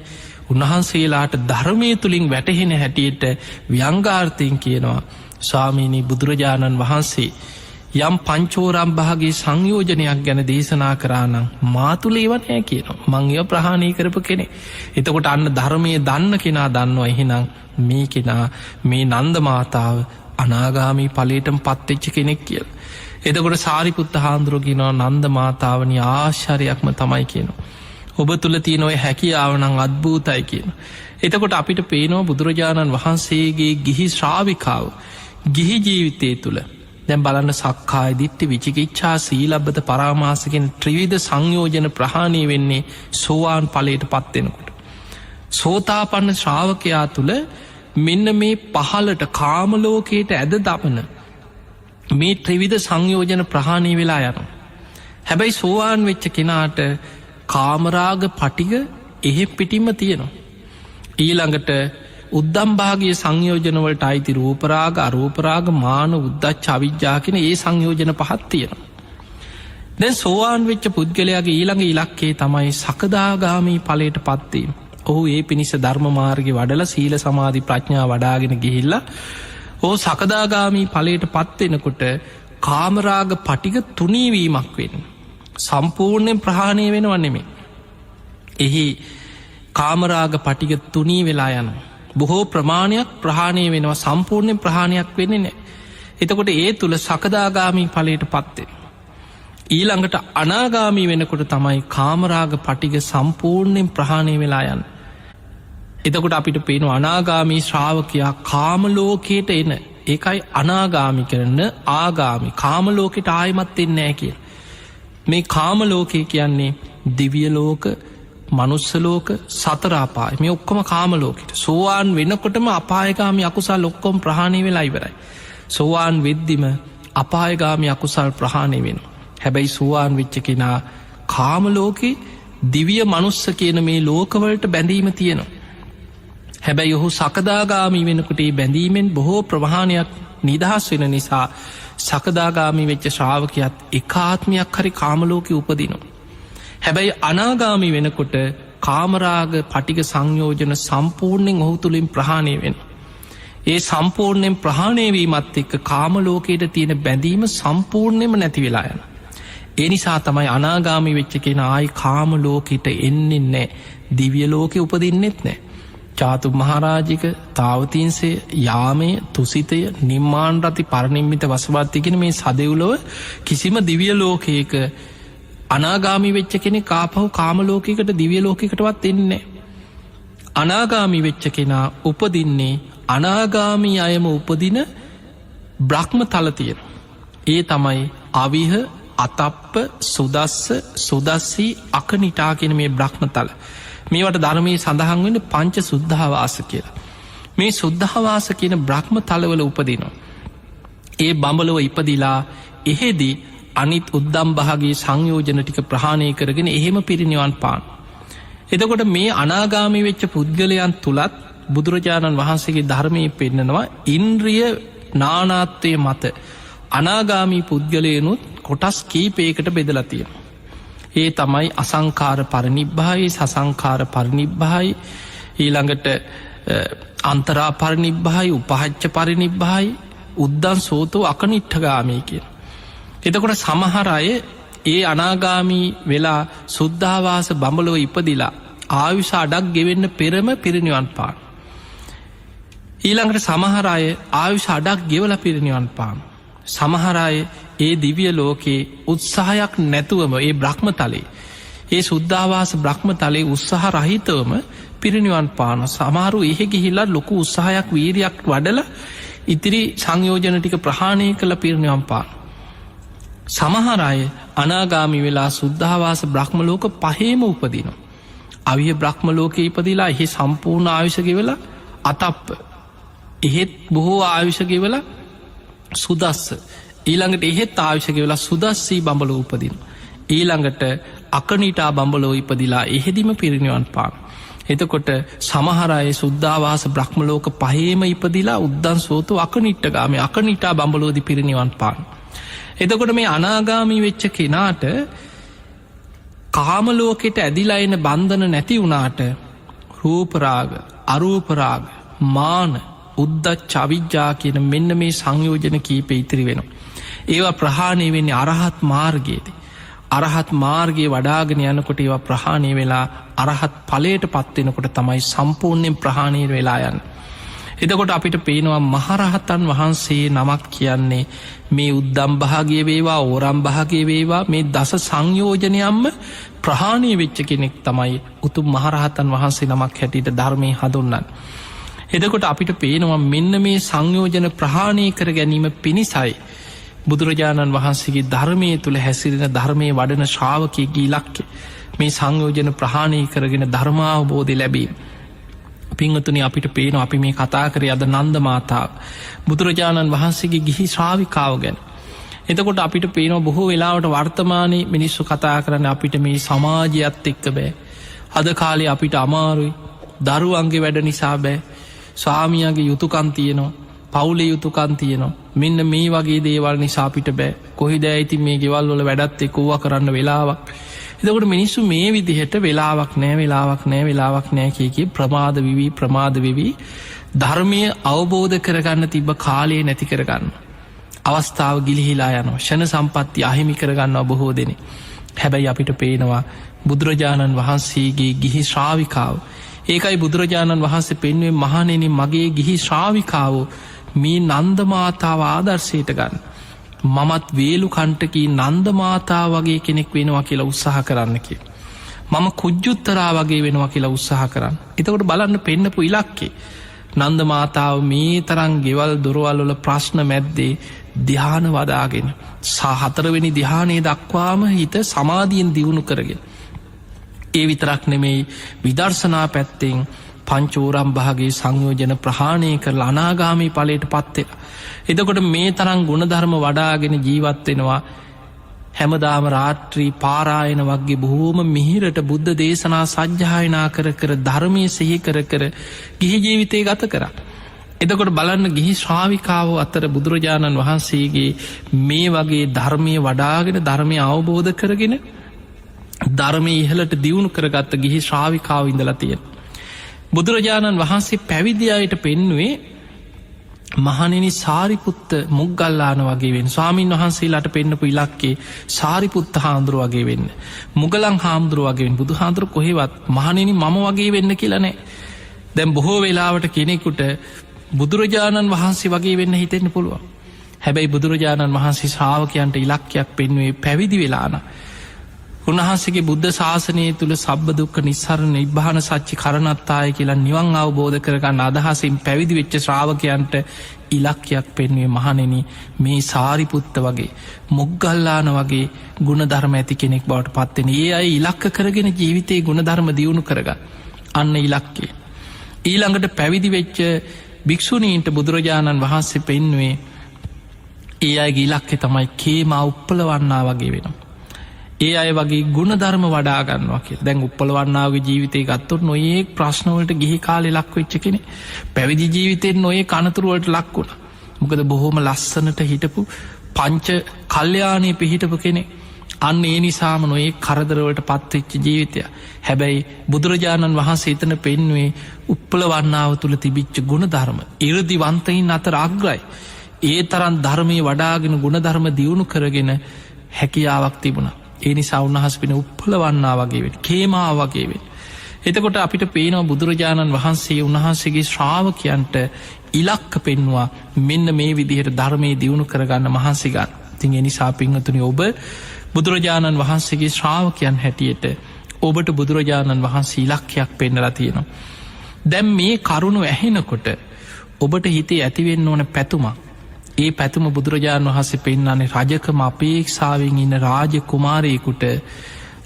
උන්වහන්සේලාට ධර්මයේ තුලින් වැටහෙන හැටියට ව්‍යංගාර්ථයෙන් කියනවා, ස්වාමීනි බුදුරජාණන් වහන්සේ යම් පංචෝරම් භාගයේ සංයෝජනයක් ගැන දේශනා කරා නම් මා තුල ඒව නෑ කියනවා. මං ඒව ප්‍රහාණය කරපු කෙනෙක්. එතකොට අන්න ධර්මයේ දන්න කෙනා දන්නවා, එහෙනම් මේ කෙනා, මේ නන්ද මාතාව අනාගාමී ඵලයටම පත් වෙච්ච කෙනෙක් කියලා. එතකොට සාරිපුත්ත හාමුදුරුවෝ කියනවා, නන්ද මාතාවනි ආශ්චර්යයක්ම තමයි කියනවා. ඔබ තුල තියෙන ඔය හැකියාව නම් අద్භූතයි කියනවා. එතකොට අපිට පේනවා බුදුරජාණන් වහන්සේගේ ගිහි ශ්‍රාවිකාව ගිහි ජීවිතය තුළ දැන් බලන්න, සක්කාය දිට්ඨි, විචිකිච්ඡා, සීලබ්බත පරාමාස කියන ත්‍රිවිධ සංයෝජන ප්‍රහාණය වෙන්නේ සෝවාන් ඵලයට පත් වෙනකොට. සෝතාපන්න ශ්‍රාවකයා තුළ මෙන්න මේ පහළට කාම ලෝකයට ඇද දමන මේ ත්‍රිවිධ සංයෝජන ප්‍රහාණය වෙලා යනවා. හැබැයි සෝවාන් වෙච්ච කෙනාට කාමරාග පටිග එහෙ පිටින්ම තියෙනවා. ඊළඟට උද්දම් භාගයේ සංයෝජන වලට අයිති රූපරාග, අරූපරාග, මාන, උද්ධච්ච, අවිජ්ජා කියන ඒ සංයෝජන පහක් තියෙනවා. දැන් සෝවාන් වෙච්ච පුද්ගලයාගේ ඊළඟ ඉලක්කය තමයි සකදාගාමී ඵලයට පත් වීම. ඔහු ඒ පිණිස ධර්ම මාර්ගේ වඩලා සීල සමාධි ප්‍රඥා වඩාගෙන ගිහිල්ලා ඔහු සකදාගාමී ඵලයට පත් වෙනකොට කාමරාග පටිග තුනී වීමක් වෙන්නේ. සම්පූර්ණයෙන් ප්‍රහාණය වෙනව නෙමෙයි. එහි කාමරාග පටිග තුනී වෙලා යනවා. බොහෝ ප්‍රමාණයක් ප්‍රහාණය වෙනවා, සම්පූර්ණයෙන් ප්‍රහාණයක් වෙන්නේ නැහැ. එතකොට ඒ තුල සකදාගාමී ඵලයට පත් වෙනවා. ඊළඟට අනාගාමී වෙනකොට තමයි කාමරාග පටිග සම්පූර්ණයෙන් ප්‍රහාණය වෙලා යන්නේ. එතකොට අපිට පේනවා අනාගාමී ශ්‍රාවකයා කාම ලෝකයට එන, ඒකයි අනාගාමි කරන ආගාමි, කාම ලෝකෙට ආයිමත් එන්නේ නැහැ කියලා. මේ කාම ලෝකය කියන්නේ දිව්‍ය ලෝක, මනුස්ස ලෝක, සතර අපාය, මේ ඔක්කොම කාම ලෝකෙට. සෝවාන් වෙනකොටම අපායගාමි අකුසල් ඔක්කොම ප්‍රහාණය වෙලා ඉවරයි. සෝවාන් වෙද්දිම අපායගාමි අකුසල් ප්‍රහාණය වෙනවා. හැබැයි සෝවාන් වෙච්ච කෙනා කාම ලෝකේ දිව්‍ය මනුස්ස කියන මේ ලෝකවලට බැඳීම තියෙනවා. හැබැයි ඔහු සකදාගාමි වෙනකොට ඒ බැඳීමෙන් බොහෝ ප්‍රමාණයක් නිදහස් වෙන නිසා සකදාගාමි වෙච්ච ශ්‍රාවකයාත් එක ආත්මයක් හරි කාම ලෝකෙ උපදිනවා. හැබැයි අනාගාමි වෙනකොට කාමරාග පටිඝ සංයෝජන සම්පූර්ණයෙන් ඔහු තුලින් ප්‍රහාණය වෙනවා. ඒ සම්පූර්ණයෙන් ප්‍රහාණය වීමත් එක්ක කාම ලෝකයට තියෙන බැඳීම සම්පූර්ණයෙන්ම නැති වෙලා යනවා. ඒ නිසා තමයි අනාගාමි වෙච්ච කෙනා ආයි කාම ලෝකෙට එන්නේ නැහැ. දිව්‍ය ලෝකෙ උපදින්නෙත් නැහැ. චාතු මහරජික, තාවතින්සය, යාමය, තුසිතය, නිම්මාන රති, පරිනිම්මිත වසවත්ති කියන මේ සදෙව්ලොව කිසිම දිව්‍ය ලෝකයක අනාගාමි වෙච්ච කෙනෙක් ආපහු කාම ලෝකයකට දිව්‍ය ලෝකයකටවත් එන්නේ නැහැ. අනාගාමි වෙච්ච කෙනා උපදින්නේ අනාගාමි අයම උපදින බ්‍රහ්ම තල තියෙනවා. ඒ තමයි අවිහ, අතප්ප, සුදස්ස, සුදස්සී, අකනිටා කියන මේ බ්‍රහ්ම තල. මේවට ධර්මයේ සඳහන් වෙන්නේ පංච සුද්ධාවාස කියලා. මේ සුද්ධාවාස කියන බ්‍රහ්ම තලවල උපදිනවා. ඒ බඹලව ඉපදිලා එහෙදි අනිත් උද්දම් භාගයේ සංයෝජන ටික ප්‍රහාණය කරගෙන එහෙම පිරිනිවන් පාන. එතකොට මේ අනාගාමී වෙච්ච පුද්ගලයන් තුලත් බුදුරජාණන් වහන්සේගේ ධර්මයේ පෙන්නනවා ඉන්ද්‍රිය නානාත්වයේ මත අනාගාමී පුද්ගලයනුත් කොටස් කීපයකට බෙදලා තියෙනවා. ඒ තමයි අසංකාර පරිනිබ්බායි, සසංකාර පරිනිබ්බායි, ඊළඟට අන්තරා පරිනිබ්බායි, උපහච්ච පරිනිබ්බායි, උද්දං සෝතෝ අකනිට්ඨගාමී කියන. එතකොට සමහර අය ඒ අනාගාමී වෙලා සුද්ධාවාස බඹලොව ඉපදිලා ආයුෂ අඩක් ගෙවෙන්න පෙරම පිරිනිවන් පාන. ඊළඟට සමහර අය ආයුෂ අඩක් ගෙවලා පිරිනිවන් පාන. සමහර අය ඒ දිව්‍ය ලෝකේ උත්සාහයක් නැතුවම ඒ බ්‍රහ්මතලේ, ඒ සුද්ධාවාස බ්‍රහ්මතලේ උත්සාහ රහිතවම පිරිනිවන් පාන. සමහරු එහෙ ගිහිල්ලා ලොකු උත්සාහයක් වීරියක් වඩලා ඉතිරි සංයෝජන ටික ප්‍රහාණය කළ පිරිනිවන් පාන. සමහර අය අනාගාමි වෙලා සුද්ධාවාස බ්‍රහ්ම ලෝක පහේම උපදිනවා. අවිය බ්‍රහ්ම ලෝකේ ඉපදිලා එහෙ සම්පූර්ණ ආයුෂ ගෙවලා අතප්ප, එහෙත් බොහෝ ආයුෂ ගෙවලා සුදස්ස, ඊළඟට එහෙත් ආයුෂ ගෙවලා සුදස්සී බඹලෝ උපදිනවා. ඊළඟට අකනිටා බඹලෝ ඉපදිලා එහෙදිම පිරිනිවන් පාන. එතකොට සමහර අය සුද්ධාවාස බ්‍රහ්ම ලෝක පහේම ඉපදිලා උද්දන් සෝතු අකනිට්ඨගාමී අකනිටා බඹලෝදි පිරිනිවන් පාන. එතකොට මේ අනාගාමී වෙච්ච කෙනාට කාම ලෝකෙට ඇදිලා එන බන්ධන නැති වුණාට රූප රාග, අරූප රාග, මාන, උද්දච්ච අවිජ්ජා කියන මෙන්න මේ සංයෝජන කීපෙ ඉතිරි වෙනවා. ඒවා ප්‍රහාණය වෙන්නේ අරහත් මාර්ගයේදී. අරහත් මාර්ගයේ වඩාගෙන යනකොට ඒවා ප්‍රහාණය වෙලා අරහත් ඵලයට පත් වෙනකොට තමයි සම්පූර්ණයෙන් ප්‍රහාණය වෙලා යන්නේ. එතකොට අපිට පේනවා මහරහතන් වහන්සේ නමක් කියන්නේ මේ උද්දම් භාගය වේවා ඕරම් භාගය වේවා මේ දස සංයෝජනයන්ම ප්‍රහාණය වෙච්ච කෙනෙක් තමයි උතුම් මහරහතන් වහන්සේ නමක් හැටියට ධර්මයේ හඳුන්වන්නේ. එතකොට අපිට පේනවා මෙන්න මේ සංයෝජන ප්‍රහාණය කර ගැනීම පිණිසයි බුදුරජාණන් වහන්සේගේ ධර්මයේ තුල හැසිරෙන ධර්මයේ වඩන ශ්‍රාවකයෙක්ගේ ඉලක්කය මේ සංයෝජන ප්‍රහාණය කරගෙන ධර්මාවබෝධය ලැබීම. පින්වතුනි, අපිට පේනවා අපි මේ කතා කරේ අද නන්ද මාතාව බුදුරජාණන් වහන්සේගේ ගිහි ශ්‍රාවිකාව ගැන. එතකොට අපිට පේනවා බොහෝ වෙලාවට වර්තමානයේ මිනිස්සු කතා කරන්නේ අපිට මේ සමාජයත් එක්ක බෑ. අද කාලේ අපිට අමාරුයි. දරුවන්ගේ වැඩ නිසා බෑ. ස්වාමියාගේ යුතුයකම් තියෙනවා. පවුලේ යුතුයකම් තියෙනවා. මෙන්න මේ වගේ දේවල් නිසා අපිට බෑ. කොහෙද ඉතින් මේ ගෙවල් වල වැඩත් එක්ක ඕවා කරන්න වෙලාවක්. එතකොට මිනිස්සු මේ විදිහට වෙලාවක් නෑ, වෙලාවක් නෑ, වෙලාවක් නෑ කිය කිය ප්‍රමාද වෙවි ප්‍රමාද වෙවි ධර්මය අවබෝධ කරගන්න තිබ්බ කාලය නැති කරගන්න. අවස්ථාව ගිලිහිලා යනවා. ෂණ සම්පatti අහිමි කරගන්නවා බොහෝ දෙනෙක්. හැබැයි අපිට පේනවා බුදුරජාණන් වහන්සේගේ ගිහි ශ්‍රාවිකාව. ඒකයි බුදුරජාණන් වහන්සේ පෙන්වුවේ, මහණෙනි, මගේ ගිහි ශ්‍රාවිකාවෝ මේ නන්ද මාතාව ආදර්ශයට ගන්න. මමත් වේලු කණ්ඨකී නන්ද මාතාව වගේ කෙනෙක් වෙනවා කියලා උත්සාහ කරන්න කියලා. මම කුජ්ජුත්තරා වගේ වෙනවා කියලා උත්සාහ කරන්න. එතකොට බලන්න පෙන්නපු ඉලක්කේ. නන්ද මාතාව මේ තරම් ගෙවල් දොරවල් වල ප්‍රශ්න මැද්දේ ධ්‍යාන වදාගෙන හතරවෙනි ධ්‍යානයේ දක්වාම හිත සමාධියෙන් දියුණු කරගෙන, ඒ විතරක් නෙමෙයි, විදර්ශනා පැත්තෙන් පංචෝරම් භාගයේ සංයෝජන ප්‍රහාණය කරලා අනාගාමී ඵලයට පත් වෙලා. එතකොට මේ තරම් ගුණධර්ම වඩාගෙන ජීවත් වෙනවා. හැමදාම රාත්‍රී පාරායන වගේ බොහෝම මිහිරට බුද්ධ දේශනා සජ්ජායනා කර කර ධර්මයේ සිහි කර කර ගිහි ජීවිතය ගත කරා. එතකොට බලන්න ගිහි ශ්‍රාවිකාවෝ අතර බුදුරජාණන් වහන්සේගේ මේ වගේ ධර්මයේ වඩාගෙන ධර්මය අවබෝධ කරගෙන ධර්මයේ ඉහළට දියුණු කරගත්ත ගිහි ශ්‍රාවිකාව ඉඳලා තියෙනවා. බුදුරජාණන් වහන්සේ පැවිදි අයට පෙන්නුවේ මහණෙනි සාරිපුත්ත මුග්ගල්ලාන වගේ වෙන්න. ස්වාමින් වහන්සේලාට පෙන්නපු ඉලක්කේ සාරිපුත්ත හාමුදුරුව වගේ වෙන්න. මුගලන් හාමුදුරුව වගේ වෙන්න. බුදුහාමුදුරුව කොහෙවත් මහණෙනි මම වගේ වෙන්න කියලා නෑ. දැන් බොහෝ වෙලාවට කෙනෙකුට බුදුරජාණන් වහන්සේ වගේ වෙන්න හිතෙන්න පුළුවන්. හැබැයි බුදුරජාණන් වහන්සේ ශ්‍රාවකයන්ට ඉලක්කයක් පෙන්වුවේ පැවිදි වෙලා නම් උන්වහන්සේගේ බුද්ධ ශාසනය තුළ සබ්බ දුක්ඛ නිස්සරණ නිබ්බාන සච්චි කරණත්තාය කියලා නිවන් අවබෝධ කරගන්න අදහසින් පැවිදි වෙච්ච ශ්‍රාවකයන්ට ඉලක්කයක් පෙන්වුවේ මහණෙනි මේ සාරිපුත්ත වගේ මොග්ගල්ලාන වගේ ගුණධර්ම ඇති කෙනෙක් බවට පත් වෙන. ඒ අය ඉලක්ක කරගෙන ජීවිතේ ගුණධර්ම දියුණු කරගන්න. අන්න ඉලක්කය. ඊළඟට පැවිදි වෙච්ච භික්ෂුණීන්ට බුදුරජාණන් වහන්සේ පෙන්වුවේ ඒ අයගේ ඉලක්කය තමයි කේමා උප්පලවන්නා වගේ වෙනවා. ඒ අය වගේ ගුණධර්ම වඩා ගන්නවා කියලා. දැන් උප්පලවන්නාගේ ජීවිතේ ගත්තොත් නොයේක් ප්‍රශ්න වලට ගිහි කාලේ ලක් වෙච්ච කෙනෙක්. පැවිදි ජීවිතෙන් නොයේක් අනතුරු වලට ලක් වුණා. මොකද බොහොම ලස්සනට හිටපු පංච කල්යාණී පිහිටපු කෙනෙක්. අන්න ඒ නිසාම නොයේක් කරදර වලට පත් වෙච්ච ජීවිතය. හැබැයි බුදුරජාණන් වහන්සේ එතන පෙන්වුවේ උප්පලවන්නාව තුල තිබිච්ච ගුණධර්ම. ඉර්ධිවන්තයින් අතර අග්‍රයි. ඒ තරම් ධර්මයේ වඩාගෙන ගුණධර්ම දියුණු කරගෙන හැකියාවක් තිබුණා. ඒ නිසා උන්වහන්සේ පින උප්පලවන්නා වගේ වෙන්න, කේමා වගේ වෙන්න. එතකොට අපිට පේනවා බුදුරජාණන් වහන්සේ උන්වහන්සේගේ ශ්‍රාවකයන්ට ඉලක්ක පෙන්නවා මෙන්න මේ විදිහට ධර්මයේ දියුණු කරගන්න මහන්සි ගන්න. ඉතින් ඒ නිසා පින්වතුනි, ඔබ බුදුරජාණන් වහන්සේගේ ශ්‍රාවකයන් හැටියට ඔබට බුදුරජාණන් වහන්සේ ඉලක්කයක් පෙන්නලා තියෙනවා. දැන් මේ කරුණු ඇහෙනකොට ඔබට හිතේ ඇති වෙන්න ඕන පැතුමක්. ඒ පැතුම බුදුරජාණන් වහන්සේ පෙන්වන්නේ රජකම අපේක්ෂාවෙන් ඉන්න රාජ කුමාරයෙකුට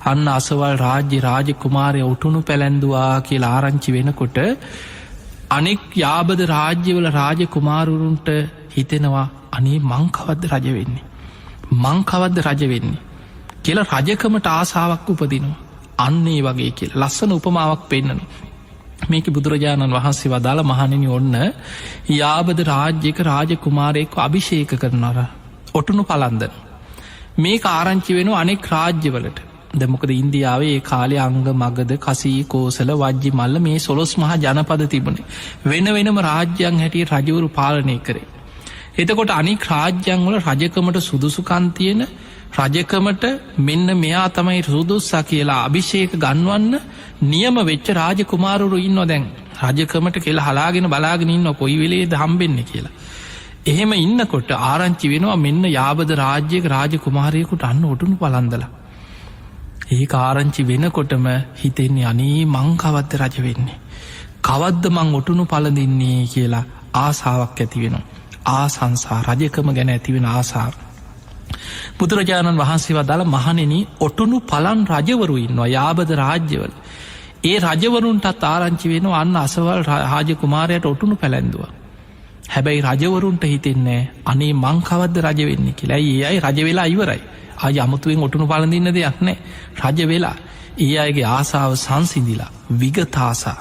අන්න අසවල් රාජ්‍ය රාජ කුමාරයා උටුණු පැලැන්දුවා කියලා ආරංචි වෙනකොට අනෙක් යාබද රාජ්‍යවල රාජ කුමාරවරුන්ට හිතෙනවා අනේ මං කවද්ද රජ වෙන්නේ, මං කවද්ද රජ වෙන්නේ කියලා රජකමට ආසාවක් උපදිනවා. අන්න ඒ වගේ කියලා ලස්සන උපමාවක් පෙන්නනවා. මේක බුදුරජාණන් වහන්සේ වදාළ, මහණෙනි, ඔන්න යාබද රාජ්‍යයක රාජකුමාරයෙක්ව අභිෂේක කරනවා. ඔටුනු පලන්දන. මේක ආරංචි වෙනවා අනෙක් රාජ්‍යවලට. දැන් මොකද ඉන්දියාවේ ඒ කාලේ අංග, මගධ, කසී, කෝසල, වජ්ජි, මල්ල මේ 12 මහා ජනපද තිබුණේ. වෙන වෙනම රාජ්‍යයන් හැටියට රජවරු පාලනය කරේ. එතකොට අනික් රාජ්‍යයන් වල රජකමට සුදුසුකම් තියෙන, රජකමට මෙන්න මෙයා තමයි සුදුස්සා කියලා අභිෂේක ගන්වන්න නියම වෙච්ච රාජකුමාරවරු ඉන්නවා. දැන් රජකමට කියලා හලාගෙන බලාගෙන ඉන්නවා කොයි වෙලේද හම්බෙන්නේ කියලා. එහෙම ඉන්නකොට ආරංචි වෙනවා මෙන්න යාබද රාජ්‍යයක රාජකුමාරයෙකුට අන්න ඔටුනු පලන්දලා. ඒක ආරංචි වෙනකොටම හිතෙන්නේ අනේ මං කවද්ද රජ වෙන්නේ? කවද්ද මං ඔටුනු පලඳින්නේ කියලා ආසාවක් ඇති වෙනවා. ආසංසා, රජකම ගැන ඇති වෙන ආසාව. බුදුරජාණන් වහන්සේ වදාළ, මහණෙනි, ඔටුනු පලන් රජවරු ඉන්නවා යාබද රාජ්‍යවල. ඒ රජවරුන්ටත් ආරංචි වෙනවා අන්න අසවල් රාජකුමාරයාට ඔටුනු පැලැන්දුවා. හැබැයි රජවරුන්ට හිතෙන්නේ අනේ මං කවද්ද රජ වෙන්නේ කියලා. ඇයි ඒ අය රජ වෙලා ඉවරයි. ආයි අමුතුවෙන් ඔටුනු පළඳින්න දෙයක් නෑ. රජ වෙලා ඒ අයගේ ආසාව සංසිඳිලා, විගත ආසා.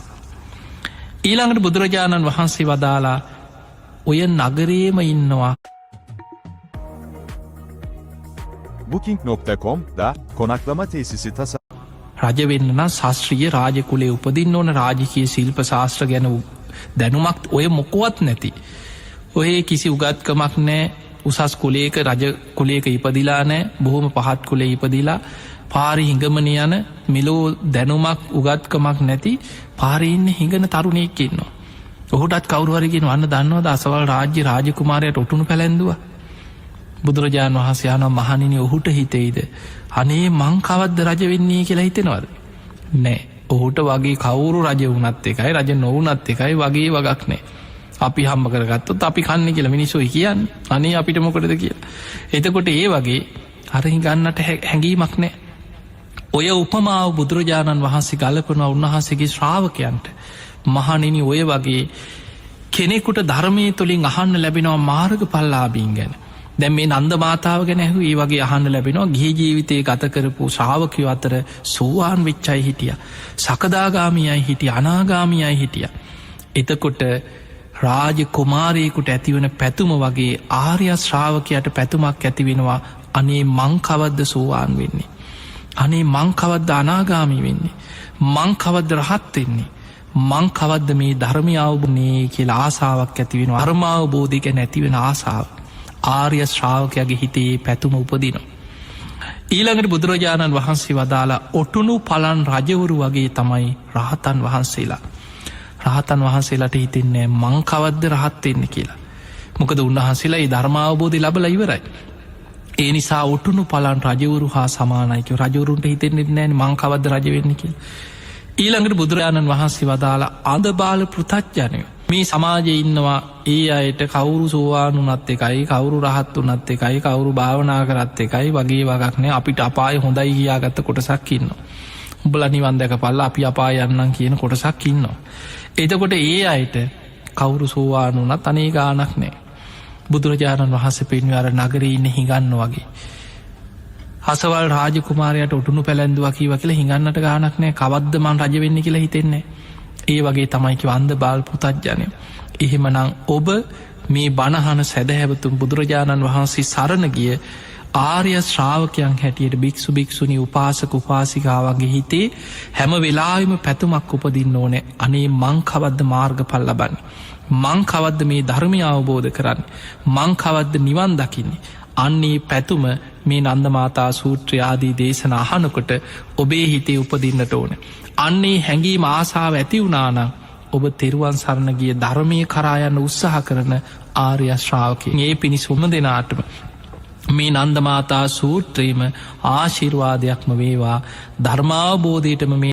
ඊළඟට බුදුරජාණන් වහන්සේ වදාලා ඔය නගරේම ඉන්නවා Booking.com'da konaklama tesisi tasarlayan රජ වෙන්න නම් ශාස්ත්‍රීය රාජකුලේ උපදින්න ඕන, රාජකීය ශිල්ප ශාස්ත්‍ර ගැන දැනුමක් ඔය මොකවත් නැති. ඔය කිසි උගත්කමක් නෑ, උසස් කුලයක රජ කුලයක ඉපදිලා නෑ, බොහොම පහත් කුලේ ඉපදිලා පාරේ හිඟමන යන මෙලෝ දැනුමක් උගත්කමක් නැති පාරේ ඉන්න හිඟන තරුණයෙක් ඉන්නවා. ඔහුටත් කවුරු හරි කියනවා අන්න දන්නවද අසවල් රාජ්‍ය රාජකුමාරයාට ඔටුනු පැලැන්දුවා. බුදුරජාණන් වහන්සේ අහනවා, මහණෙනි, ඔහුට හිතෙයිද අනේ මං කවද්ද රජ වෙන්නේ කියලා හිතෙනවද? නෑ. ඔහුට වගේ කවුරු රජ වුණත් එකයි රජ නොවුණත් එකයි වගේ වගක් නෑ. අපි හම්බ කරගත්තොත් අපි කන්නේ කියලා මිනිස්සු කියන්නේ. අනේ අපිට මොකටද කියලා. එතකොට ඒ වගේ අර හිඟන්නට හැඟීමක් නෑ. ඔය උපමාව බුදුරජාණන් වහන්සේ ගලපනවා උන්වහන්සේගේ ශ්‍රාවකයන්ට. මහණෙනි, ඔය වගේ කෙනෙකුට ධර්මයේ තුලින් අහන්න ලැබෙනවා මාර්ගඵලලාභීන් ගැන. දැන් මේ නන්ද මාතාව ගැන ඇහුවේ ඒ වගේ අහන්න ලැබෙනවා ගිහි ජීවිතේ ගත කරපු ශ්‍රාවකයෝ අතර සෝවාන් වෙච්ච අය හිටියා. සකදාගාමී අය හිටියා, අනාගාමී අය හිටියා. එතකොට රාජ කුමාරයෙකුට ඇතිවන පැතුම වගේ ආර්ය ශ්‍රාවකයාට පැතුමක් ඇති වෙනවා, අනේ මං කවද්ද සෝවාන් වෙන්නේ? අනේ මං කවද්ද අනාගාමී වෙන්නේ? මං කවද්ද රහත් වෙන්නේ? මං කවද්ද මේ ධර්මය අවබෝධ කියලා ආසාවක් ඇති වෙනවා. ධර්මාවබෝධය ගැන ඇති වෙන ආසාව. ආර්ය ශ්‍රාවකයාගේ හිතේ පැතුම උපදිනවා. ඊළඟට බුදුරජාණන් වහන්සේ වදාලා ඔටුනු පලන් රජවරු වගේ තමයි රහතන් වහන්සේලා. රහතන් වහන්සේලාට හිතෙන්නේ මං කවද්ද රහත් වෙන්නේ කියලා. මොකද උන්වහන්සේලා ඒ ධර්මාවබෝධය ලැබලා ඉවරයි. ඒ නිසා ඔටුනු පලන් රජවරු හා සමානයි කියලා රජවරුන්ට හිතෙන්නේ නැහැ මං කවද්ද රජ වෙන්නේ කියලා. ඊළඟට බුදුරජාණන් වහන්සේ වදාලා අඳබාල පෘථග්ජනයෝ මේ සමාජයේ ඉන්නවා. ඒ අයට කවුරු සෝවාන් වුණත් එකයි, කවුරු රහත් වුණත් එකයි, කවුරු භාවනා කරත් එකයි වගේ වගක් නෑ. අපිට අපාය හොඳයි කියාගත්ත කොටසක් ඉන්නවා. උඹලා නිවන් දැකපල්ලා අපි අපාය යන්නම් කියන කොටසක් ඉන්නවා. එතකොට ඒ අයට කවුරු සෝවාන් වුණත් අනේ ගාණක් නෑ. බුදුරජාණන් වහන්සේ පෙන්වුවේ අර නගරේ ඉන්න හිඟන්න වගේ. අසවල් රාජකුමාරයාට ඔටුනු පැලැන්දුවා කීවා කියලා හිඟන්නට ගාණක් නෑ. කවද්ද මං රජ වෙන්නේ කියලා හිතෙන්නේ නෑ. ඒ වගේ තමයි කිව්ව අන්ධ බාල පුතඥයෝ. එහෙමනම් ඔබ මේ බණහන සැදැහැවතුන් බුදුරජාණන් වහන්සේ සරණ ගිය ආර්ය ශ්‍රාවකයන් හැටියට භික්ෂු භික්ෂුණී උපාසක උපාසිකාවන්ගේ හිතේ හැම වෙලාවෙම පැතුමක් උපදින්න ඕනේ. අනේ මං කවද්ද මාර්ගඵල ලබන්නේ? මං කවද්ද මේ ධර්මය අවබෝධ කරන්නේ? මං කවද්ද නිවන් දකින්නේ? අන්නේ පැතුම මේ නන්දමාතා සූත්‍රය ආදී දේශනා අහනකොට ඔබේ හිතේ උපදින්නට ඕනේ. අන්නේ හැඟීම ආසාව ඇති වුණා නම් ඔබ තෙරුවන් සරණ ගිය ධර්මයේ කරා යන්න උත්සාහ කරන ආර්ය ශ්‍රාවකයෙක්. ඒ පිණිස ඔබ දෙනාටම මේ නන්දමාතා සූත්‍රයේම ආශිර්වාදයක්ම වේවා, ධර්මාවබෝධයටම මේ